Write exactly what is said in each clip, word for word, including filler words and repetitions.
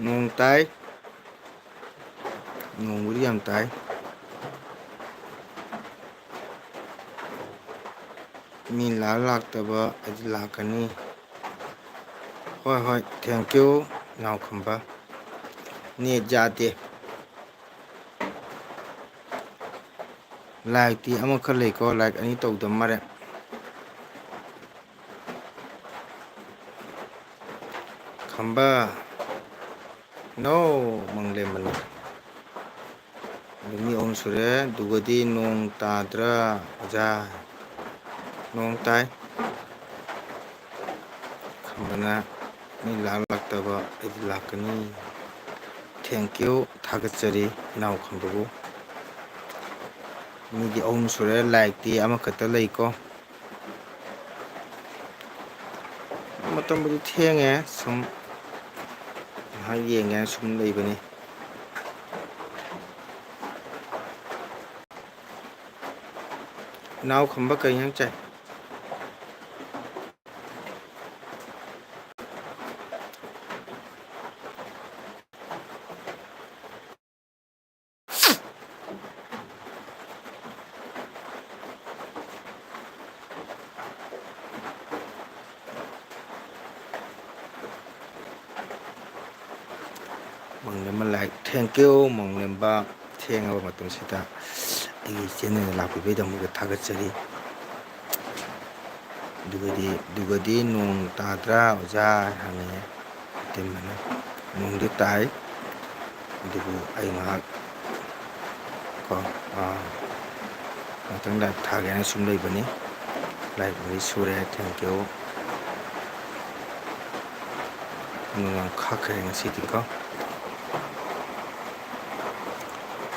ꯅꯣꯡ ꯇꯥꯏ꯫ ꯅꯣꯡꯕꯨꯗꯤ ꯌꯥꯝ ꯇꯥꯏ꯫ ꯃꯤ ꯂꯥꯛ ꯂꯥꯛꯇꯕ ꯑꯩꯗꯤ ꯂꯥꯛꯀꯅꯤ꯫ ꯍꯣꯏ, ꯍꯣꯏ, thank you, ꯏꯅꯥꯎꯈꯝꯕ꯫ ꯅꯦꯠ ꯌꯥꯗꯦ꯫ Like ꯇꯤ ꯑꯃꯈꯛ ꯂꯩꯀꯣ, like ꯑꯅꯤ ꯇꯧꯗ ꯃꯥꯜꯂꯦ꯫ ꯈꯝꯕ꯫ No, ꯃꯪꯂꯦꯝꯕꯅꯤ꯫ ꯑꯗꯨ ꯃꯤ ꯑꯍꯨꯝ ꯁꯨꯔꯦ꯫ ꯑꯗꯨꯒꯗꯤ ꯅꯣꯡ ꯇꯥꯗ꯭ꯔꯥ, ꯑꯣꯖꯥ? ꯅꯣꯡ ꯇꯥꯏ꯫ ꯈꯝꯕꯅ ꯃꯤ ꯂꯥꯛ ꯂꯥꯛꯇꯕ ꯑꯩꯗꯤ ꯂꯥꯛꯀꯅꯤ꯫ Thank you, ꯊꯥꯒꯠꯆꯔꯤ ꯏꯅꯥꯎ ꯈꯝꯕꯕꯨ꯫ ꯃꯤꯗꯤ ꯑꯍꯨꯝ ꯁꯨꯔꯦ, like ꯇꯤ ꯑꯃꯈꯛꯇ ꯂꯩꯀꯣ꯫ ꯃꯇꯝꯕꯨꯗꯤ ꯊꯦꯡꯉꯦ, ꯁꯨꯝ ꯉꯥꯏꯍꯥꯛ ꯌꯦꯡꯒꯦꯅ ꯁꯨꯝ ꯂꯩꯕꯅꯤ꯫ ꯏꯅꯥꯎ ꯈꯝꯕ ꯀꯩ ꯏꯟꯖꯥꯡ ꯆꯥꯏ? ꯃꯪꯂꯦꯝꯕ like, thank you, ꯃꯪꯂꯦꯝꯕ꯫ ꯊꯦꯡꯉꯕ ꯃꯇꯝꯁꯤꯗ ꯑꯩꯒꯤ channel ꯂꯥꯛꯄꯤꯕꯒꯤꯗꯃꯛꯇ ꯊꯥꯒꯠꯆꯔꯤ꯫ ꯑꯗꯨꯒꯗꯤ, ꯑꯗꯨꯒꯗꯤ ꯅꯣꯡ ꯇꯥꯗ꯭ꯔꯥ, ꯑꯣꯖꯥ? ꯍꯪꯉꯛꯑꯦ꯫ ꯑꯇꯦꯝꯕꯅ, "ꯅꯣꯡꯗꯤ ꯇꯥꯏ, ꯑꯗꯨꯕꯨ ꯑꯩ ꯉꯥꯏꯍꯥꯛ ꯀꯣ, ꯑꯥ, ꯉꯥꯛꯇꯪ like ꯊꯥꯒꯦꯅ ꯁꯨꯝ ꯂꯩꯕꯅꯤ꯫ Like ꯃꯔꯤ ꯁꯨꯔꯦ, thank you꯫ ꯅꯣꯡ ꯌꯥꯝ ꯈꯥꯛꯈ꯭ꯔꯦ ꯉꯁꯤꯗꯤꯀꯣ꯫"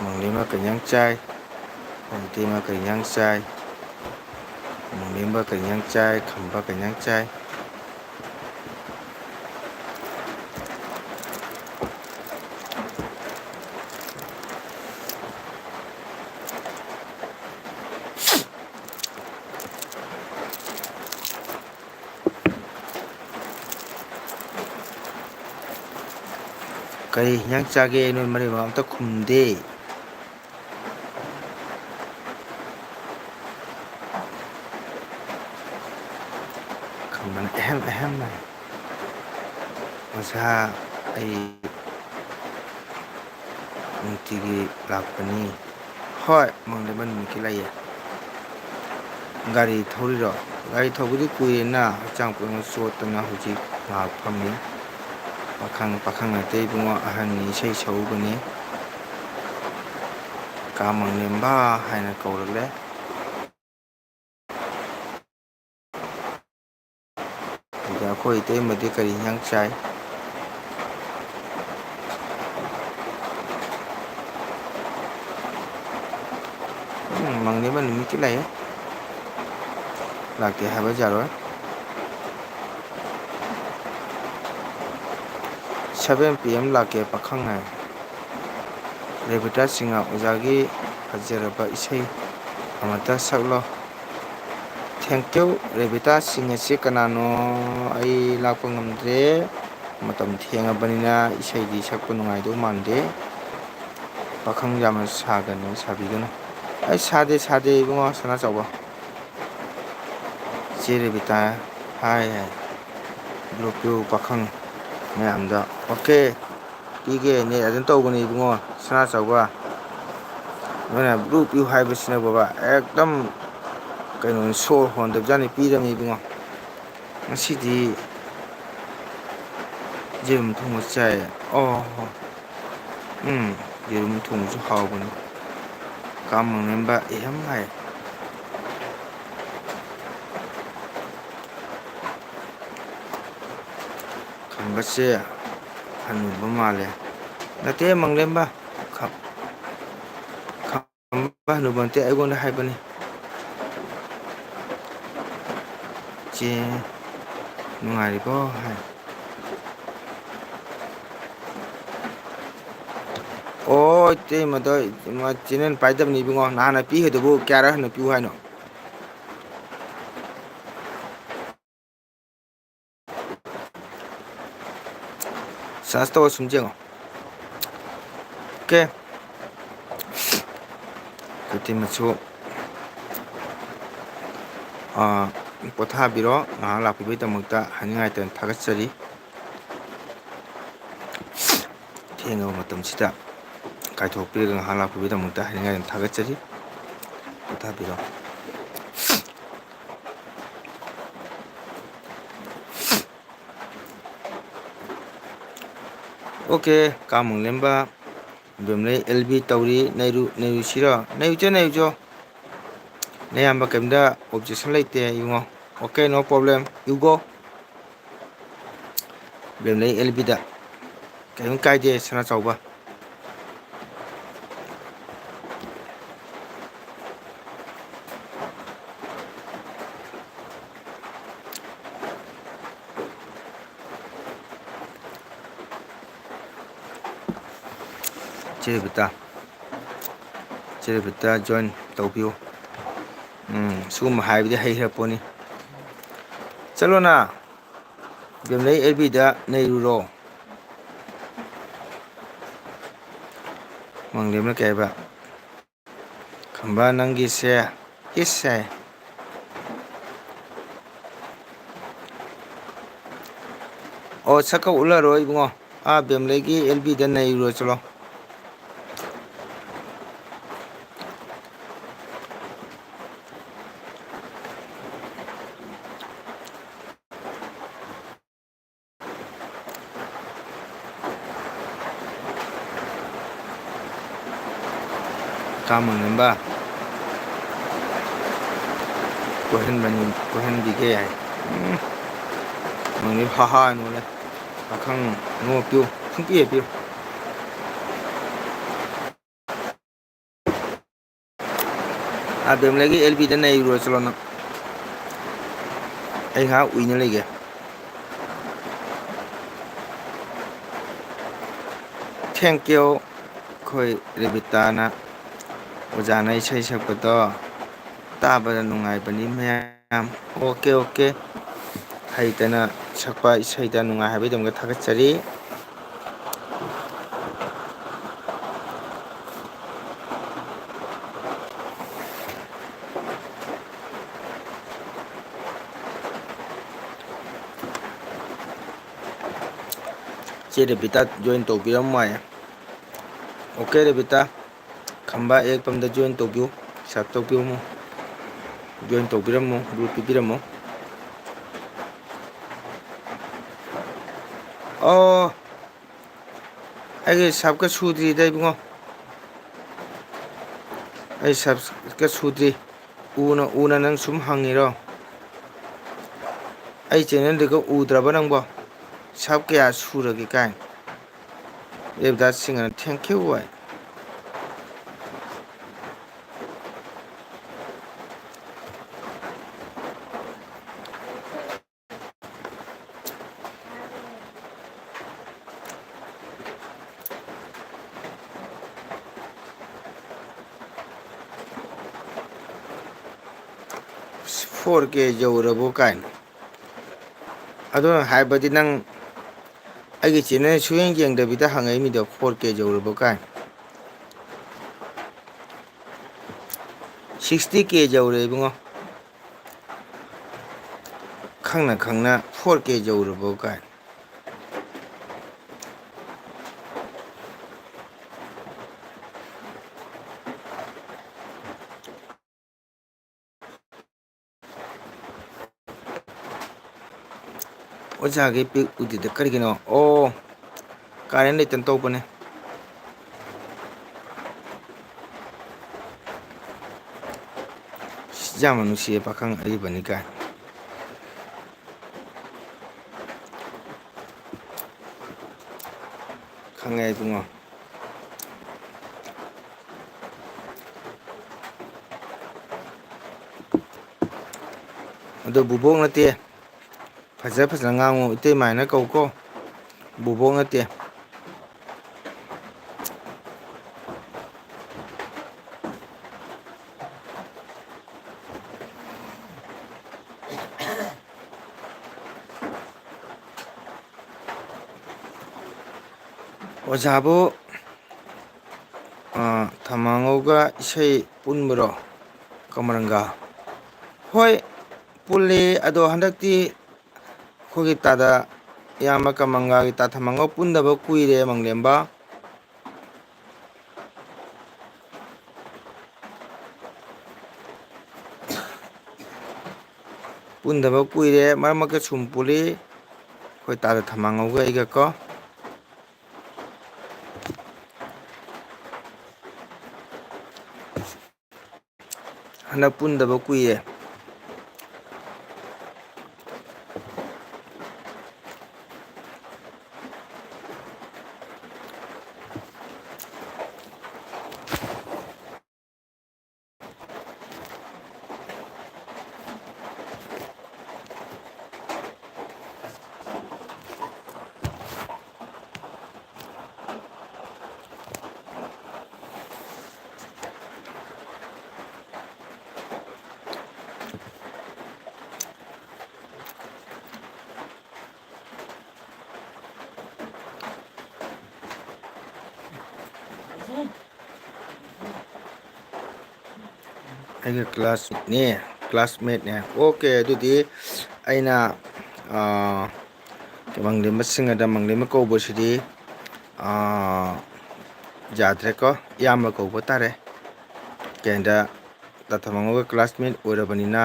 ꯃꯪꯂꯦꯝꯕ ꯀꯩ ꯏꯟꯖꯥꯡ ꯆꯥꯏ? ꯃꯪꯇꯦꯝꯕ ꯀꯩ ꯏꯟꯖꯥꯡ ꯆꯥꯏ? ꯃꯪꯂꯦꯝꯕ ꯀꯩ ꯏꯟꯖꯥꯡ ꯆꯥꯏ? ꯈꯝꯕ ꯀꯩ ꯏꯟꯖꯥꯡ ꯆꯥꯏ? ꯀꯔꯤ ꯍꯤꯟꯖꯥꯡ ꯆꯥꯒꯦ? ꯅꯣꯏ ꯃꯔꯤꯃꯛ ꯑꯝꯇ ꯈꯨꯝꯗꯦ꯫ ꯈꯝꯕꯅ ꯑꯍꯦꯝ ꯑꯍꯦꯝ ꯍꯥꯏ꯫ ꯑꯣꯖꯥ, ꯑꯩ ꯅꯨꯡꯇꯤꯒꯤ ꯂꯥꯛꯄꯅꯤ꯫ ꯍꯣꯏ, ꯃꯪꯗꯕ ꯅꯨꯃꯤꯠꯀꯤ ꯂꯩꯌꯦ꯫ ꯒꯥꯔꯤ ꯊꯧꯔꯤꯔꯣ? ꯒꯥꯔꯤ ꯊꯧꯕꯗꯤ ꯀꯨꯏꯔꯦꯅ, ꯍꯛꯆꯥꯡ ꯄꯨꯝꯅꯃꯛ ꯆꯣꯠꯇꯅ ꯍꯧꯖꯤꯛ ꯉꯥꯏꯍꯥꯛ ꯐꯝꯃꯤ꯫ ꯄꯥꯈꯪ, ꯄꯥꯈꯪ ꯅꯠꯇꯦ ꯏꯕꯨꯡꯉꯣ, ꯑꯍꯟꯅꯤ, ꯏꯁꯩ ꯁꯛꯎꯕꯅꯤ꯫ ꯀꯥ ꯃꯪꯂꯦꯝꯕ ꯍꯥꯏꯅ ꯀꯧꯔꯛꯂꯦ꯫ ꯑꯗꯨꯗ ꯑꯩꯈꯣꯏ ꯏꯇꯩꯃꯗꯤ ꯀꯔꯤ ꯍꯤꯟꯖꯥꯡ ꯆꯥꯏ? ꯎꯝ, ꯃꯪꯂꯦꯝꯕ ꯅꯨꯃꯤꯠꯀꯤ ꯂꯩꯌꯦ꯫ ꯂꯥꯛꯇꯦ ꯍꯥꯏꯕ ꯌꯥꯔꯣꯏ꯫ Seven P M ꯂꯥꯛꯀꯦ ꯄꯥꯈꯪ ꯍꯥꯏ꯫ ꯔꯦꯕꯤꯇꯥ ꯁꯤꯡꯍ, ꯑꯣꯖꯥꯒꯤ ꯐꯖꯔꯕ ꯏꯁꯩ ꯑꯃꯇ ꯁꯛꯂꯣ꯫ Thank you꯫ ꯔꯦꯕꯤꯇꯥ ꯁꯤꯡꯍ ꯑꯁꯤ ꯀꯅꯥꯅꯣ? ꯑꯩ ꯂꯥꯛꯄ ꯉꯝꯗ꯭ꯔꯦ꯫ ꯃꯇꯝ ꯊꯦꯡꯉꯕꯅꯤꯅ ꯏꯁꯩꯗꯤ ꯁꯛꯄ ꯅꯨꯡꯉꯥꯏꯗꯧ ꯃꯥꯟꯗꯦ꯫ ꯄꯥꯈꯪ ꯌꯥꯝꯅ ꯁꯥꯒꯅꯨ, ꯁꯥꯕꯤꯒꯅꯨ꯫ ꯑꯩ ꯁꯥꯗꯦ, ꯁꯥꯗꯦ ꯏꯕꯨꯡꯉꯣ ꯁꯅꯥꯆꯥꯎꯕ꯫ ꯆꯦ ꯔꯦꯕꯤꯇꯥ ꯍꯥꯏ ꯍꯥꯏ꯫ Blue ꯄꯤꯌꯨ ꯄꯥꯈꯪ ꯃꯌꯥꯝꯗ꯫ OK꯫ ꯄꯤꯒꯦ ꯅꯦ ꯑꯗꯨꯝ ꯇꯧꯕꯅꯤ ꯏꯕꯨꯡꯉꯣ ꯁꯅꯥꯆꯥꯎꯕ꯫ ꯅꯣꯏꯅ blue ꯄꯤꯌꯨ ꯍꯥꯏꯕꯁꯤꯅ ꯕꯕꯥ ꯑꯦꯛꯗꯝ ꯀꯩꯅꯣꯅꯤ, ꯁꯣꯔ ꯍꯣꯟꯗꯕꯖꯥꯠꯅꯤ, ꯄꯤꯔꯕꯅꯤ ꯏꯕꯨꯡꯉꯣ꯫ ꯉꯁꯤꯗꯤ ꯌꯦꯔꯨꯝ ꯊꯣꯡꯕ ꯆꯥꯏ꯫ ꯑꯣ꯫ ꯎꯝ꯫ ꯌꯦꯔꯨꯝ ꯊꯣꯡꯕꯁꯨ ꯍꯥꯎꯕꯅꯤ꯫ ꯀꯥ ꯃꯪꯂꯦꯝꯕ ꯑꯦꯍꯝ ꯍꯥꯏ꯫ ꯈꯝꯕꯁꯦ ꯍꯅꯨꯕ ꯃꯥꯜꯂꯦ꯫ ꯅꯠꯇꯦ ꯃꯪꯂꯦꯝꯕ꯫ ꯈꯝ-, ꯈꯝꯕ ꯍꯅꯨꯕ ꯅꯠꯇꯦ, ꯑꯩꯉꯣꯟꯗ ꯍꯥꯏꯕꯅꯤ꯫ ꯆꯦ ꯅꯨꯡꯉꯥꯏꯔꯤꯕꯣ ꯍꯥꯏ꯫ ꯑꯣ, ꯏꯇꯩꯃꯗꯣ, ꯏꯃꯥ, channel ꯄꯥꯏꯗꯕꯅꯤ ꯏꯕꯨꯡꯉꯣ꯫ ꯅꯍꯥꯟꯅ ꯄꯤꯈꯤꯗꯨꯕꯨ ꯀꯌꯥꯔꯛ ꯍꯟꯅ ꯄꯤꯌꯨ ꯍꯥꯏꯅꯣ? Search ꯇꯧꯔ ꯁꯨꯝ ꯌꯦꯡꯉꯣ꯫ ꯑꯣꯀꯦ꯫ ꯀꯨꯇꯤ ꯃꯆꯨ, ꯑꯥ, ꯄꯣꯊꯥꯕꯤꯔꯣ꯫ ꯉꯥꯏꯍꯥꯛ ꯂꯥꯛꯄꯤꯕꯒꯤꯗꯃꯛꯇ ꯍꯥꯏꯅꯤꯡꯉꯥꯏ ꯂꯩꯇꯅ ꯊꯥꯒꯠꯆꯔꯤ꯫ ꯊꯦꯡꯉꯕ ꯃꯇꯝꯁꯤꯗ ꯀꯥꯏꯊꯣꯛꯄꯤꯔꯒ ꯉꯥꯏꯍꯥꯛ ꯂꯥꯛꯄꯤꯕꯒꯤꯗꯃꯛꯇ ꯍꯥꯏꯅꯤꯡꯉꯥꯏ ꯌꯥꯝ ꯊꯥꯒꯠꯆꯔꯤ꯫ ꯄꯣꯊꯥꯕꯤꯔꯣ꯫ ꯑꯣꯀꯦ, ꯀꯥ ꯃꯪꯂꯦꯝꯕ, ꯕꯦꯝꯂꯩ ꯑꯦꯜ ꯕꯤ ꯇꯧꯔꯤ, ꯅꯩꯔꯨ-, ꯅꯩꯔꯨꯁꯤꯔꯣ? ꯅꯩꯔꯨꯆꯣ, ꯅꯩꯔꯨꯆꯣ꯫ ꯅꯌꯥꯝꯕ ꯀꯩꯝꯇ objection ꯂꯩꯇꯦ ꯏꯕꯨꯡꯉꯣ꯫ Okay, no problem, you go꯫ Bemlei L ꯕꯤꯗ ꯀꯔꯤꯝ ꯀꯥꯏꯗꯦ, ꯁꯅꯥ ꯆꯥꯎꯕ꯫ ꯆꯦ ꯔꯦꯕꯤꯇꯥ, ꯆꯦ ꯔꯦꯕꯤꯇꯥ join ꯇꯧꯕꯤꯌꯨ꯫ ꯎꯝ, ꯁꯤꯒꯨꯝꯕ ꯍꯥꯏꯕꯗꯤ ꯍꯩꯈ꯭ꯔ ꯄꯣꯠꯅꯤ꯫ ꯆꯠꯂꯣꯅ, ꯕꯦꯝꯂꯩ ꯑꯦꯜ ꯕꯤꯗ ꯅꯩꯔꯨꯔꯣ꯫ ꯃꯪꯂꯦꯝꯅ ꯀꯩ ꯍꯥꯏꯕ? ꯈꯝꯕ ꯅꯪꯒꯤꯁꯦ, ꯏꯁ ꯍꯥꯏ꯫ ꯑꯣ, ꯁꯛꯀ ꯎꯠꯂꯔꯣꯏ ꯏꯕꯨꯡꯉꯣ꯫ ꯑꯥ, ꯕꯦꯝꯂꯩꯒꯤ ꯑꯦꯜ ꯕꯤꯗ ꯅꯩꯔꯨꯔꯣ, ꯆꯠꯂꯣ꯫ ꯀꯥ ꯃꯪꯂꯦꯝꯕ꯫ ꯀꯣꯏꯍꯟꯕꯅꯤ, ꯀꯣꯏꯍꯟꯕꯤꯒꯦ ꯍꯥꯏ꯫ ꯎꯝ꯫ ꯃꯪꯂꯦꯝ ꯍꯥ ꯍꯥ ꯅꯣꯛꯂꯦ꯫ ꯄꯥꯈꯪ ꯅꯣꯛꯄꯤꯌꯨ, ꯁꯨꯡꯄꯤ ꯍꯦꯛ ꯄꯤꯌꯨ꯫ ꯑꯥ, ꯕꯦꯝꯂꯩꯒꯤ ꯑꯦꯜ ꯕꯤꯗ ꯅꯩꯔꯨꯔꯣ, ꯆꯠꯂꯣ ꯅꯪ꯫ ꯑꯩ ꯉꯥꯏꯍꯥꯛ ꯎꯏꯅ ꯂꯩꯒꯦ꯫ Thank you꯫ ꯑꯩꯈꯣꯏ ꯔꯦꯕꯤꯇꯥꯅ, ꯑꯣꯖꯥꯅ ꯏꯁꯩ ꯁꯛꯄꯗꯣ ꯇꯥꯕꯗ ꯅꯨꯡꯉꯥꯏꯕꯅꯤ ꯃꯌꯥꯝ꯫ Okay, okay. ꯍꯩꯇꯅ ꯁꯛꯄ ꯏꯁꯩꯗ ꯅꯨꯡꯉꯥꯏ ꯍꯥꯏꯕꯒꯤꯗꯃꯛꯇ ꯊꯥꯒꯠꯆꯔꯤ꯫ ꯆꯦ ꯔꯦꯕꯤꯇꯥ join ꯇꯧꯕꯤꯔꯝꯃꯣ ꯍꯥꯏꯌꯦ꯫ OK ꯔꯦꯕꯤꯇꯥ, ꯈꯝꯕ ꯑꯦꯞ ꯑꯝꯗ join ꯇꯧꯕꯤꯌꯨ, sub ꯇꯧꯕꯤꯔꯝꯃꯣ, join ꯇꯧꯕꯤꯔꯝꯃꯣ, group ꯄꯤꯕꯤꯔꯝꯃꯣ꯫ ꯑꯣ, ꯑꯩꯒꯤ subꯀ ꯁꯨꯗ꯭ꯔꯤꯗ ꯏꯕꯨꯡꯉꯣ, ꯑꯩ subꯀ ꯁꯨꯗ꯭ꯔꯤ꯫ ꯎꯅ ꯎꯅ ꯅꯪ ꯁꯨꯝ ꯍꯪꯉꯤꯔꯣ? ꯑꯩ channelꯗꯨꯒ ꯎꯗ꯭ꯔꯕ ꯅꯪꯕꯣ? Sub ꯀꯌꯥ ꯁꯨꯔꯒꯦ ꯀꯥꯏꯅ? ꯔꯦꯕꯤꯗꯥꯁ ꯁꯤꯡꯍꯅ thank you high. Four K ꯌꯧꯔꯕꯣ ꯀꯥꯏꯅ꯫ ꯑꯗꯨꯅ ꯍꯥꯏꯕꯗꯤ ꯅꯪ ꯑꯩꯒꯤ channel ꯁꯨꯌꯦꯡ ꯌꯦꯡꯗꯕꯤꯗ ꯍꯪꯉꯛꯏ ꯃꯤꯗꯣ four K ꯌꯧꯔꯕꯣ ꯀꯥꯏꯅ꯫ Sixty K ꯌꯧꯔꯦ ꯏꯕꯨꯡꯉꯣ꯫ ꯈꯪꯅ ꯈꯪꯅ four K ꯌꯧꯔꯕꯣ ꯀꯥꯏꯅ꯫ ꯑꯣꯖꯥꯒꯤ ꯄꯤꯛ ꯎꯗꯦꯗ ꯀꯔꯤꯒꯤꯅꯣ? ꯑꯣ, current ꯂꯩꯇꯅ ꯇꯧꯕꯅꯦ꯫ ꯌꯥꯝꯅ ꯅꯨꯡꯁꯤꯌꯦ ꯄꯥꯈꯪ ꯑꯔꯤꯕꯅꯤ ꯀꯥꯏ꯫ ꯈꯪꯉꯦ ꯏꯕꯨꯡꯉꯣ꯫ ꯑꯗꯣ ꯕꯨꯕꯣꯛ ꯅꯠꯇꯦ꯫ ꯐꯖ ꯐꯖꯅ ꯉꯥꯡꯉꯨ, ꯏꯇꯩꯃꯥꯏꯅ ꯀꯧꯀꯣ꯫ ꯕꯨꯕꯣꯛ ꯅꯠꯇꯦ꯫ ꯑꯣꯖꯥꯕꯨ, ꯑ, ꯊꯃꯥꯡꯉꯧꯒ ꯏꯁꯩ ꯄꯨꯟꯕꯔꯣ? ꯀꯃꯔꯪꯒ? ꯍꯣꯏ, ꯄꯨꯜꯂꯤ꯫ ꯑꯗꯣ ꯍꯟꯗꯛꯇꯤ ꯑꯩꯈꯣꯏꯒꯤ ꯇꯥꯗ ꯏꯌꯥꯝꯕ ꯀꯃꯪꯒꯥꯒꯤ ꯇꯥ ꯊꯝꯃꯥꯡꯉꯧ ꯄꯨꯟꯗꯕ ꯀꯨꯏꯔꯦ ꯃꯪꯂꯦꯝꯕ꯫ ꯄꯨꯟꯗꯕ ꯀꯨꯏꯔꯦ, ꯃꯔꯛ ꯃꯔꯛꯇ ꯁꯨꯝ ꯄꯨꯜꯂꯤ꯫ ꯑꯩꯈꯣꯏ ꯇꯥꯗ ꯊꯝꯃꯥꯡꯉꯧꯒ ꯑꯩꯒ ꯀꯣ꯫ ꯍꯟꯗꯛ ꯄꯨꯟꯗꯕ ꯀꯨꯏꯔꯦ꯫ ꯑꯩꯒ ꯀ꯭ꯂꯥꯁꯃꯦꯠꯅꯦ, ꯀ꯭ꯂꯥꯁꯃꯦꯠꯅꯦ꯫ ꯑꯣꯀꯦ, ꯑꯗꯨꯗꯤ ꯑꯩꯅ, ꯑꯥ, ꯃꯪꯂꯦꯝꯕꯁꯤꯡ ꯑꯗ ꯃꯪꯂꯦꯝꯕ ꯀꯧꯕꯁꯤꯗꯤ, ꯑꯥ, ꯌꯥꯗ꯭ꯔꯦꯀꯣ, ꯏꯌꯥꯝꯕ ꯀꯧꯕ ꯇꯥꯔꯦ꯫ ꯀꯩꯅꯣꯗ, ꯇꯥ ꯊꯝꯃꯥꯡꯉꯧꯒ ꯀ꯭ꯂꯥꯁꯃꯦꯠ ꯑꯣꯏꯔꯕꯅꯤꯅ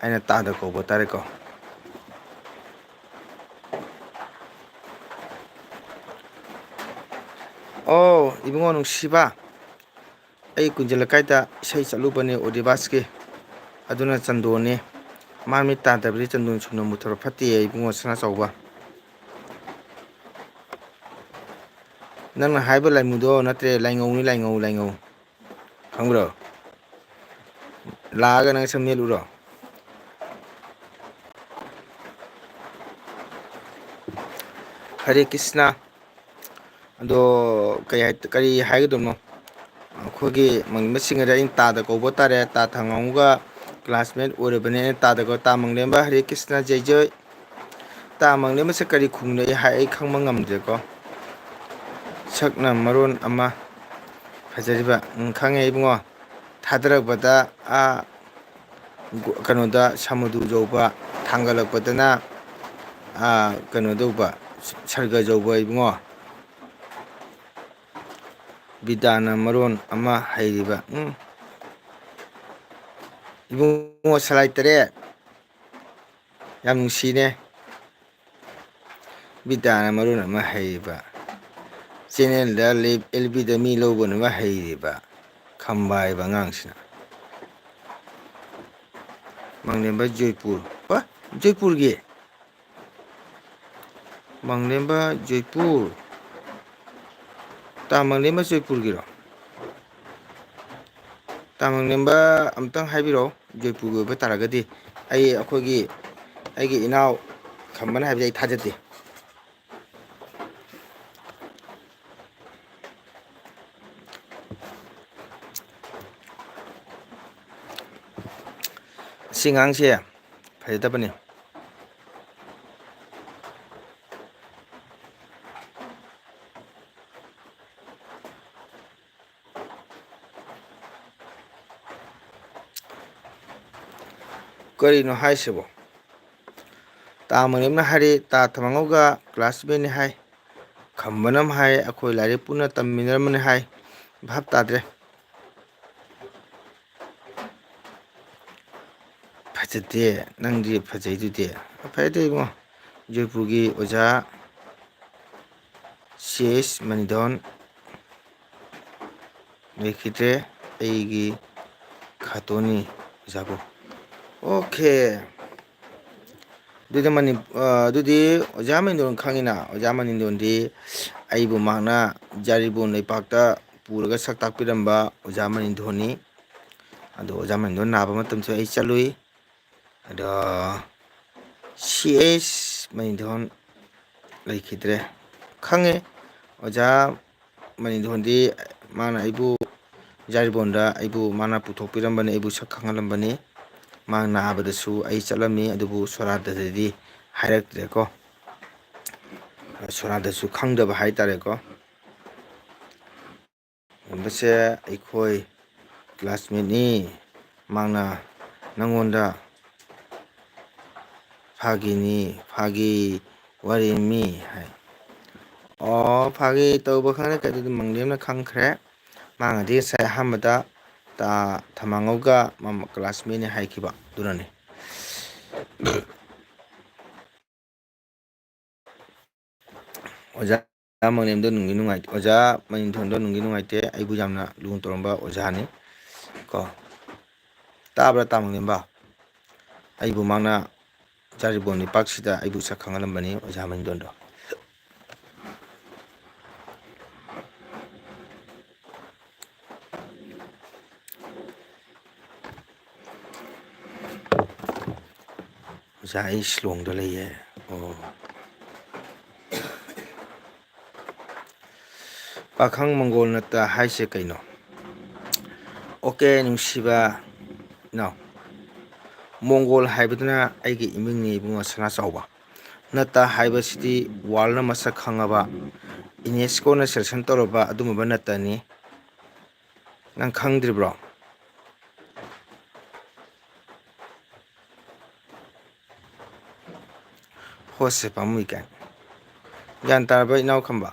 ꯑꯩꯅ ꯇꯥꯗ ꯀꯧꯕ ꯇꯥꯔꯦꯀꯣ꯫ ꯑꯣ, ꯏꯕꯨꯡꯉꯣ ꯅꯨꯡꯁꯤꯕ, ꯑꯩ ꯀꯨꯟꯖ ꯂꯩꯀꯥꯏꯗ ꯏꯁꯩ ꯆꯠꯂꯨꯕꯅꯦ ꯑꯣꯗꯤꯕꯥꯁꯀꯤ, ꯑꯗꯨꯅ ꯆꯟꯗꯣꯟꯅꯤ꯫ ꯃꯥ ꯃꯤꯠ ꯇꯥꯗꯕꯗꯤ ꯆꯟꯗꯣꯟ ꯁꯨꯅ ꯃꯨꯊꯔꯣ ꯐꯠꯇꯦ ꯏꯕꯨꯡꯉꯣ ꯁꯅꯥꯆꯥꯎꯕ꯫ ꯅꯪꯅ ꯍꯥꯏꯕ ꯂꯥꯏꯃꯨꯗꯣ ꯅꯠꯇ꯭ꯔꯦ, ꯂꯥꯏꯉꯧꯅꯤ, ꯂꯥꯏꯉꯧ, ꯂꯥꯏꯉꯧ꯫ ꯈꯪꯕ꯭ꯔꯣ? ꯂꯥꯛꯑꯒ ꯅꯪ ꯁꯝ ꯅꯦꯠꯂꯨꯔꯣ꯫ ꯍꯔꯦ ꯀ꯭ꯔꯤꯁꯅ꯫ ꯑꯗꯣ ꯀꯩ ꯍꯥꯏ-, ꯀꯔꯤ ꯍꯥꯏꯒꯗꯕꯅꯣ? ꯑꯩꯈꯣꯏꯒꯤ ꯃꯪꯂꯦꯝꯕꯁꯤꯡ ꯑꯗ ꯑꯩꯅ ꯇꯥꯗ ꯀꯧꯕ ꯇꯥꯔꯦ꯫ ꯇꯥ ꯊꯝꯃꯥꯡꯉꯧꯒ ꯀ꯭ꯂꯥꯁꯃꯦꯠ ꯑꯣꯏꯔꯕꯅꯦ꯫ ꯑꯩꯅ ꯇꯥꯗ ꯀꯧ-, ꯇꯥ ꯃꯪꯂꯦꯝꯕ ꯍꯔꯦ ꯀ꯭ꯔꯤꯁꯅ ꯖꯩ ꯖꯩ꯫ ꯇꯥ ꯃꯪꯂꯦꯝꯕꯁꯦ ꯀꯔꯤ ꯈꯨꯝꯅꯩ ꯍꯥꯏ ꯑꯩ ꯈꯪꯕ ꯉꯝꯗ꯭ꯔꯦꯀꯣ꯫ ꯁꯛꯅ ꯃꯔꯣꯟ ꯑꯃ ꯐꯖꯔꯤꯕ꯫ ꯎꯝ, ꯈꯪꯉꯦ ꯏꯕꯨꯡꯉꯣ꯫ ꯊꯥꯗꯔꯛꯄꯗ, ꯑꯥ, ꯒꯣ-, ꯀꯩꯅꯣꯗ ꯁꯃꯨꯗꯨ ꯌꯧꯕ, ꯊꯥꯡꯒꯠꯂꯛꯄꯗꯅ ꯑꯥ, ꯀꯩꯅꯣ ꯇꯧꯕ, ꯁꯔꯒ ꯌꯧꯕ ꯏꯕꯨꯡꯉꯣ꯫ ꯕꯤꯗꯥꯅ ꯃꯔꯣꯟ ꯑꯃ ꯍꯩꯔꯤꯕ꯫ ꯎꯝ꯫ ꯏꯕꯨꯡꯉꯣ ꯁꯂꯥꯏ ꯇꯔꯦꯠ꯫ ꯌꯥꯝ ꯅꯨꯡꯁꯤꯅꯦ꯫ ꯕꯤꯗꯥꯅ ꯃꯔꯣꯟ ꯑꯃ ꯍꯩꯔꯤꯕ꯫ ꯆꯦꯅꯦꯜꯗ ꯂꯤꯞ-, ꯑꯦꯜ ꯕꯤꯗ ꯃꯤ ꯂꯧꯕꯅꯕ ꯍꯩꯔꯤꯕ꯫ ꯈꯝꯕ ꯍꯥꯏꯕ ꯑꯉꯥꯡꯁꯤꯅ꯫ ꯃꯪꯂꯦꯝꯕ ꯖꯣꯏꯄꯨꯔ꯫ ꯄ-, ꯖꯣꯏꯄꯨꯔꯒꯤ? ꯃꯪꯂꯦꯝꯕ ꯖꯣꯏꯄꯨꯔ꯫ ꯇꯥ ꯃꯪꯂꯦꯝꯕ ꯖꯣꯏꯄꯨꯔꯒꯤꯔꯣ? ꯇꯥ ꯃꯪꯂꯦꯝꯕ ꯑꯝꯇꯪ ꯍꯥꯏꯕꯤꯔꯛꯑꯣ, ꯖꯣꯏꯄꯨꯔꯒꯤ ꯑꯣꯏꯕ ꯇꯥꯔꯒꯗꯤ꯫ ꯑꯩ, ꯑꯩꯈꯣꯏꯒꯤ, ꯑꯩꯒꯤ ꯏꯅꯥꯎ ꯈꯝꯕꯅ ꯍꯥꯏꯕꯁꯦ ꯑꯩ ꯊꯥꯖꯗꯦ꯫ ꯑꯁꯤ ꯑꯉꯥꯡꯁꯦ ꯐꯖꯗꯕꯅꯤ꯫ ꯀꯔꯤꯅꯣ ꯍꯥꯏꯁꯤꯕꯣ? ꯇꯥ ꯃꯪꯂꯦꯝꯅ ꯍꯥꯏꯔꯤ, ꯇꯥ ꯊꯝꯃꯉꯧꯒ classmateꯅꯤ ꯍꯥꯏ꯫ ꯈꯝꯕꯅ ꯑꯃ ꯍꯥꯏ, ꯑꯩꯈꯣꯏ ꯂꯥꯏꯔꯤꯛ ꯄꯨꯟꯅ ꯇꯝꯃꯤꯟꯅꯔꯝꯕꯅꯤ ꯍꯥꯏ꯫ ꯚꯥꯞ ꯇꯥꯗ꯭ꯔꯦ꯫ ꯐꯖꯗꯦ, ꯅꯪꯗꯤ ꯐꯖꯩꯗꯨꯗꯤ꯫ ꯐꯖꯗꯦ ꯏꯕꯨꯡꯉꯣ꯫ ꯖꯣꯏꯄꯨꯔꯒꯤ ꯑꯣꯖꯥ ꯁꯤ ꯑꯦꯁ ꯃꯅꯤꯙꯣꯟ ꯂꯩꯈꯤꯗ꯭ꯔꯦ꯫ ꯑꯩꯒꯤ ꯈꯥꯇꯣꯟꯅꯤ ꯑꯣꯖꯥꯕꯨ꯫ ꯑꯣꯀꯦ꯫ ꯑꯗꯨꯗꯤ ꯃꯅꯤ-, ꯑ, ꯑꯗꯨꯗꯤ ꯑꯣꯖꯥ ꯃꯅꯤꯙꯣꯟ ꯈꯪꯉꯤꯅ? ꯑꯣꯖꯥ ꯃꯅꯤꯙꯣꯟꯗꯤ ꯑꯩꯕꯨ ꯃꯍꯥꯛꯅ ꯖꯥꯔꯤꯕꯣꯟ ꯂꯩꯄꯥꯛꯇ ꯄꯨꯔꯒ ꯁꯛ ꯇꯥꯛꯄꯤꯔꯝꯕ ꯑꯣꯖꯥ ꯃꯅꯤꯙꯣꯟꯅꯤ꯫ ꯑꯗꯣ ꯑꯣꯖꯥ ꯃꯅꯤꯙꯣꯟ ꯅꯥꯕ ꯃꯇꯝꯁꯨ ꯑꯩ ꯆꯠꯂꯨꯏ꯫ ꯑꯗꯣ ꯁꯤ ꯑꯦꯁ ꯃꯅꯤꯙꯣꯟ ꯂꯩꯈꯤꯗ꯭ꯔꯦ꯫ ꯈꯪꯉꯦ, ꯑꯣꯖꯥ ꯃꯅꯤꯙꯣꯟꯗꯤ ꯃꯥꯅ ꯑꯩꯕꯨ ꯖꯥꯔꯤꯕꯣꯟꯗ ꯑꯩꯕꯨ ꯃꯥꯅ ꯄꯨꯊꯣꯛꯄꯤꯔꯝꯕꯅꯤ, ꯑꯩꯕꯨ ꯁꯛ ꯈꯪꯍꯜꯂꯝꯕꯅꯤ꯫ ꯃꯥ ꯅꯥꯕꯗꯁꯨ ꯑꯩ ꯆꯠꯂꯝꯃꯤ, ꯑꯗꯨꯕꯨ ꯁꯣꯔꯥꯠꯇꯗꯤ ꯍꯥꯏꯔꯛꯇ꯭ꯔꯦꯀꯣ꯫ ꯁꯣꯔꯥꯠꯇꯁꯨ ꯈꯪꯗꯕ ꯍꯥꯏꯇꯥꯔꯦꯀꯣ꯫ ꯃꯁꯦ ꯑꯩꯈꯣꯏ classmateꯅꯤ꯫ ꯃꯥꯅ ꯅꯪꯉꯣꯟꯗ ꯐꯥꯒꯤꯅꯤ, ꯐꯥꯒꯤ ꯋꯥꯔꯤꯃꯤ ꯍꯥꯏ꯫ ꯑꯣ, ꯐꯥꯒꯤ ꯇꯧꯕ ꯈꯪꯗꯦ, ꯀꯩꯗꯧꯗꯤ ꯃꯪꯂꯦꯝꯅ ꯈꯪꯈ꯭ꯔꯦ꯫ ꯃꯥꯅꯗꯤ ꯉꯁꯥꯏ ꯑꯍꯥꯟꯕꯗ ꯇꯥ-, ꯊꯃꯥꯡꯉꯧꯒ ꯃꯃ-, classmate ꯅꯦ ꯍꯥꯏꯈꯤꯕ ꯑꯗꯨꯅꯅꯤ꯫ ꯑꯣꯖꯥ ꯃꯪꯂꯦꯝꯗꯣ ꯅꯨꯡꯗꯤ ꯅꯨꯡꯉꯥꯏꯇꯦ, ꯑꯣꯖꯥ ꯃꯅꯤꯡꯊꯣꯟꯗꯣ ꯅꯨꯡꯗꯤ ꯅꯨꯡꯉꯥꯏꯇꯦ, ꯑꯩꯕꯨ ꯌꯥꯝꯅ ꯂꯨꯅ ꯇꯧꯔꯝꯕ ꯑꯣꯖꯥꯅꯤ ꯀꯣ꯫ ꯇꯥꯕ꯭ꯔꯥ ꯇꯥ ꯃꯪꯂꯦꯝꯕ? ꯑꯩꯕꯨ ꯃꯥꯅ ꯆꯥꯔꯤꯕꯣꯟ ꯂꯩꯄꯥꯛꯁꯤꯗ ꯑꯩꯕꯨ ꯁꯛ ꯈꯪꯍꯜꯂꯝꯕꯅꯤ ꯑꯣꯖꯥ ꯃꯅꯤꯡꯊꯣꯟꯗꯣ꯫ ꯑꯣꯖꯥ, ꯑꯩ ꯁꯤꯂꯣꯡꯗ ꯂꯩꯌꯦ꯫ ꯑꯣ꯫ ꯄꯥꯈꯪ ꯃꯪꯒꯣꯜ ꯅꯠꯇ ꯍꯥꯏꯁꯦ ꯀꯩꯅꯣ? ꯑꯣꯀꯦ, ꯅꯨꯡꯁꯤꯕ ꯏꯅꯥꯎ, ꯃꯣꯡꯒꯣꯜ ꯍꯥꯏꯕꯗꯨꯅ ꯑꯩꯒꯤ ꯏꯃꯤꯡꯅꯤ ꯏꯕꯨꯡꯉꯣ ꯁꯅꯥ ꯆꯥꯎꯕ꯫ ꯅꯠꯇ ꯍꯥꯏꯕꯁꯤꯗꯤ ꯋꯥꯔꯜꯅ ꯃꯁꯛ ꯈꯪꯉꯕ, ꯏꯅꯦꯁꯀꯣꯅ ꯁꯦꯂꯦꯛꯁꯟ ꯇꯧꯔꯕ ꯑꯗꯨꯒꯨꯝꯕ ꯅꯠꯇꯅꯤ꯫ ꯅꯪ ꯈꯪꯗ꯭ꯔꯤꯕ꯭ꯔꯣ? ꯍꯣꯁꯦ ꯄꯥꯝꯃꯨꯏ ꯀꯥꯏꯅ꯫ ꯒ꯭ꯌꯥꯟ ꯇꯥꯔꯕ ꯏꯅꯥꯎ ꯈꯝꯕ?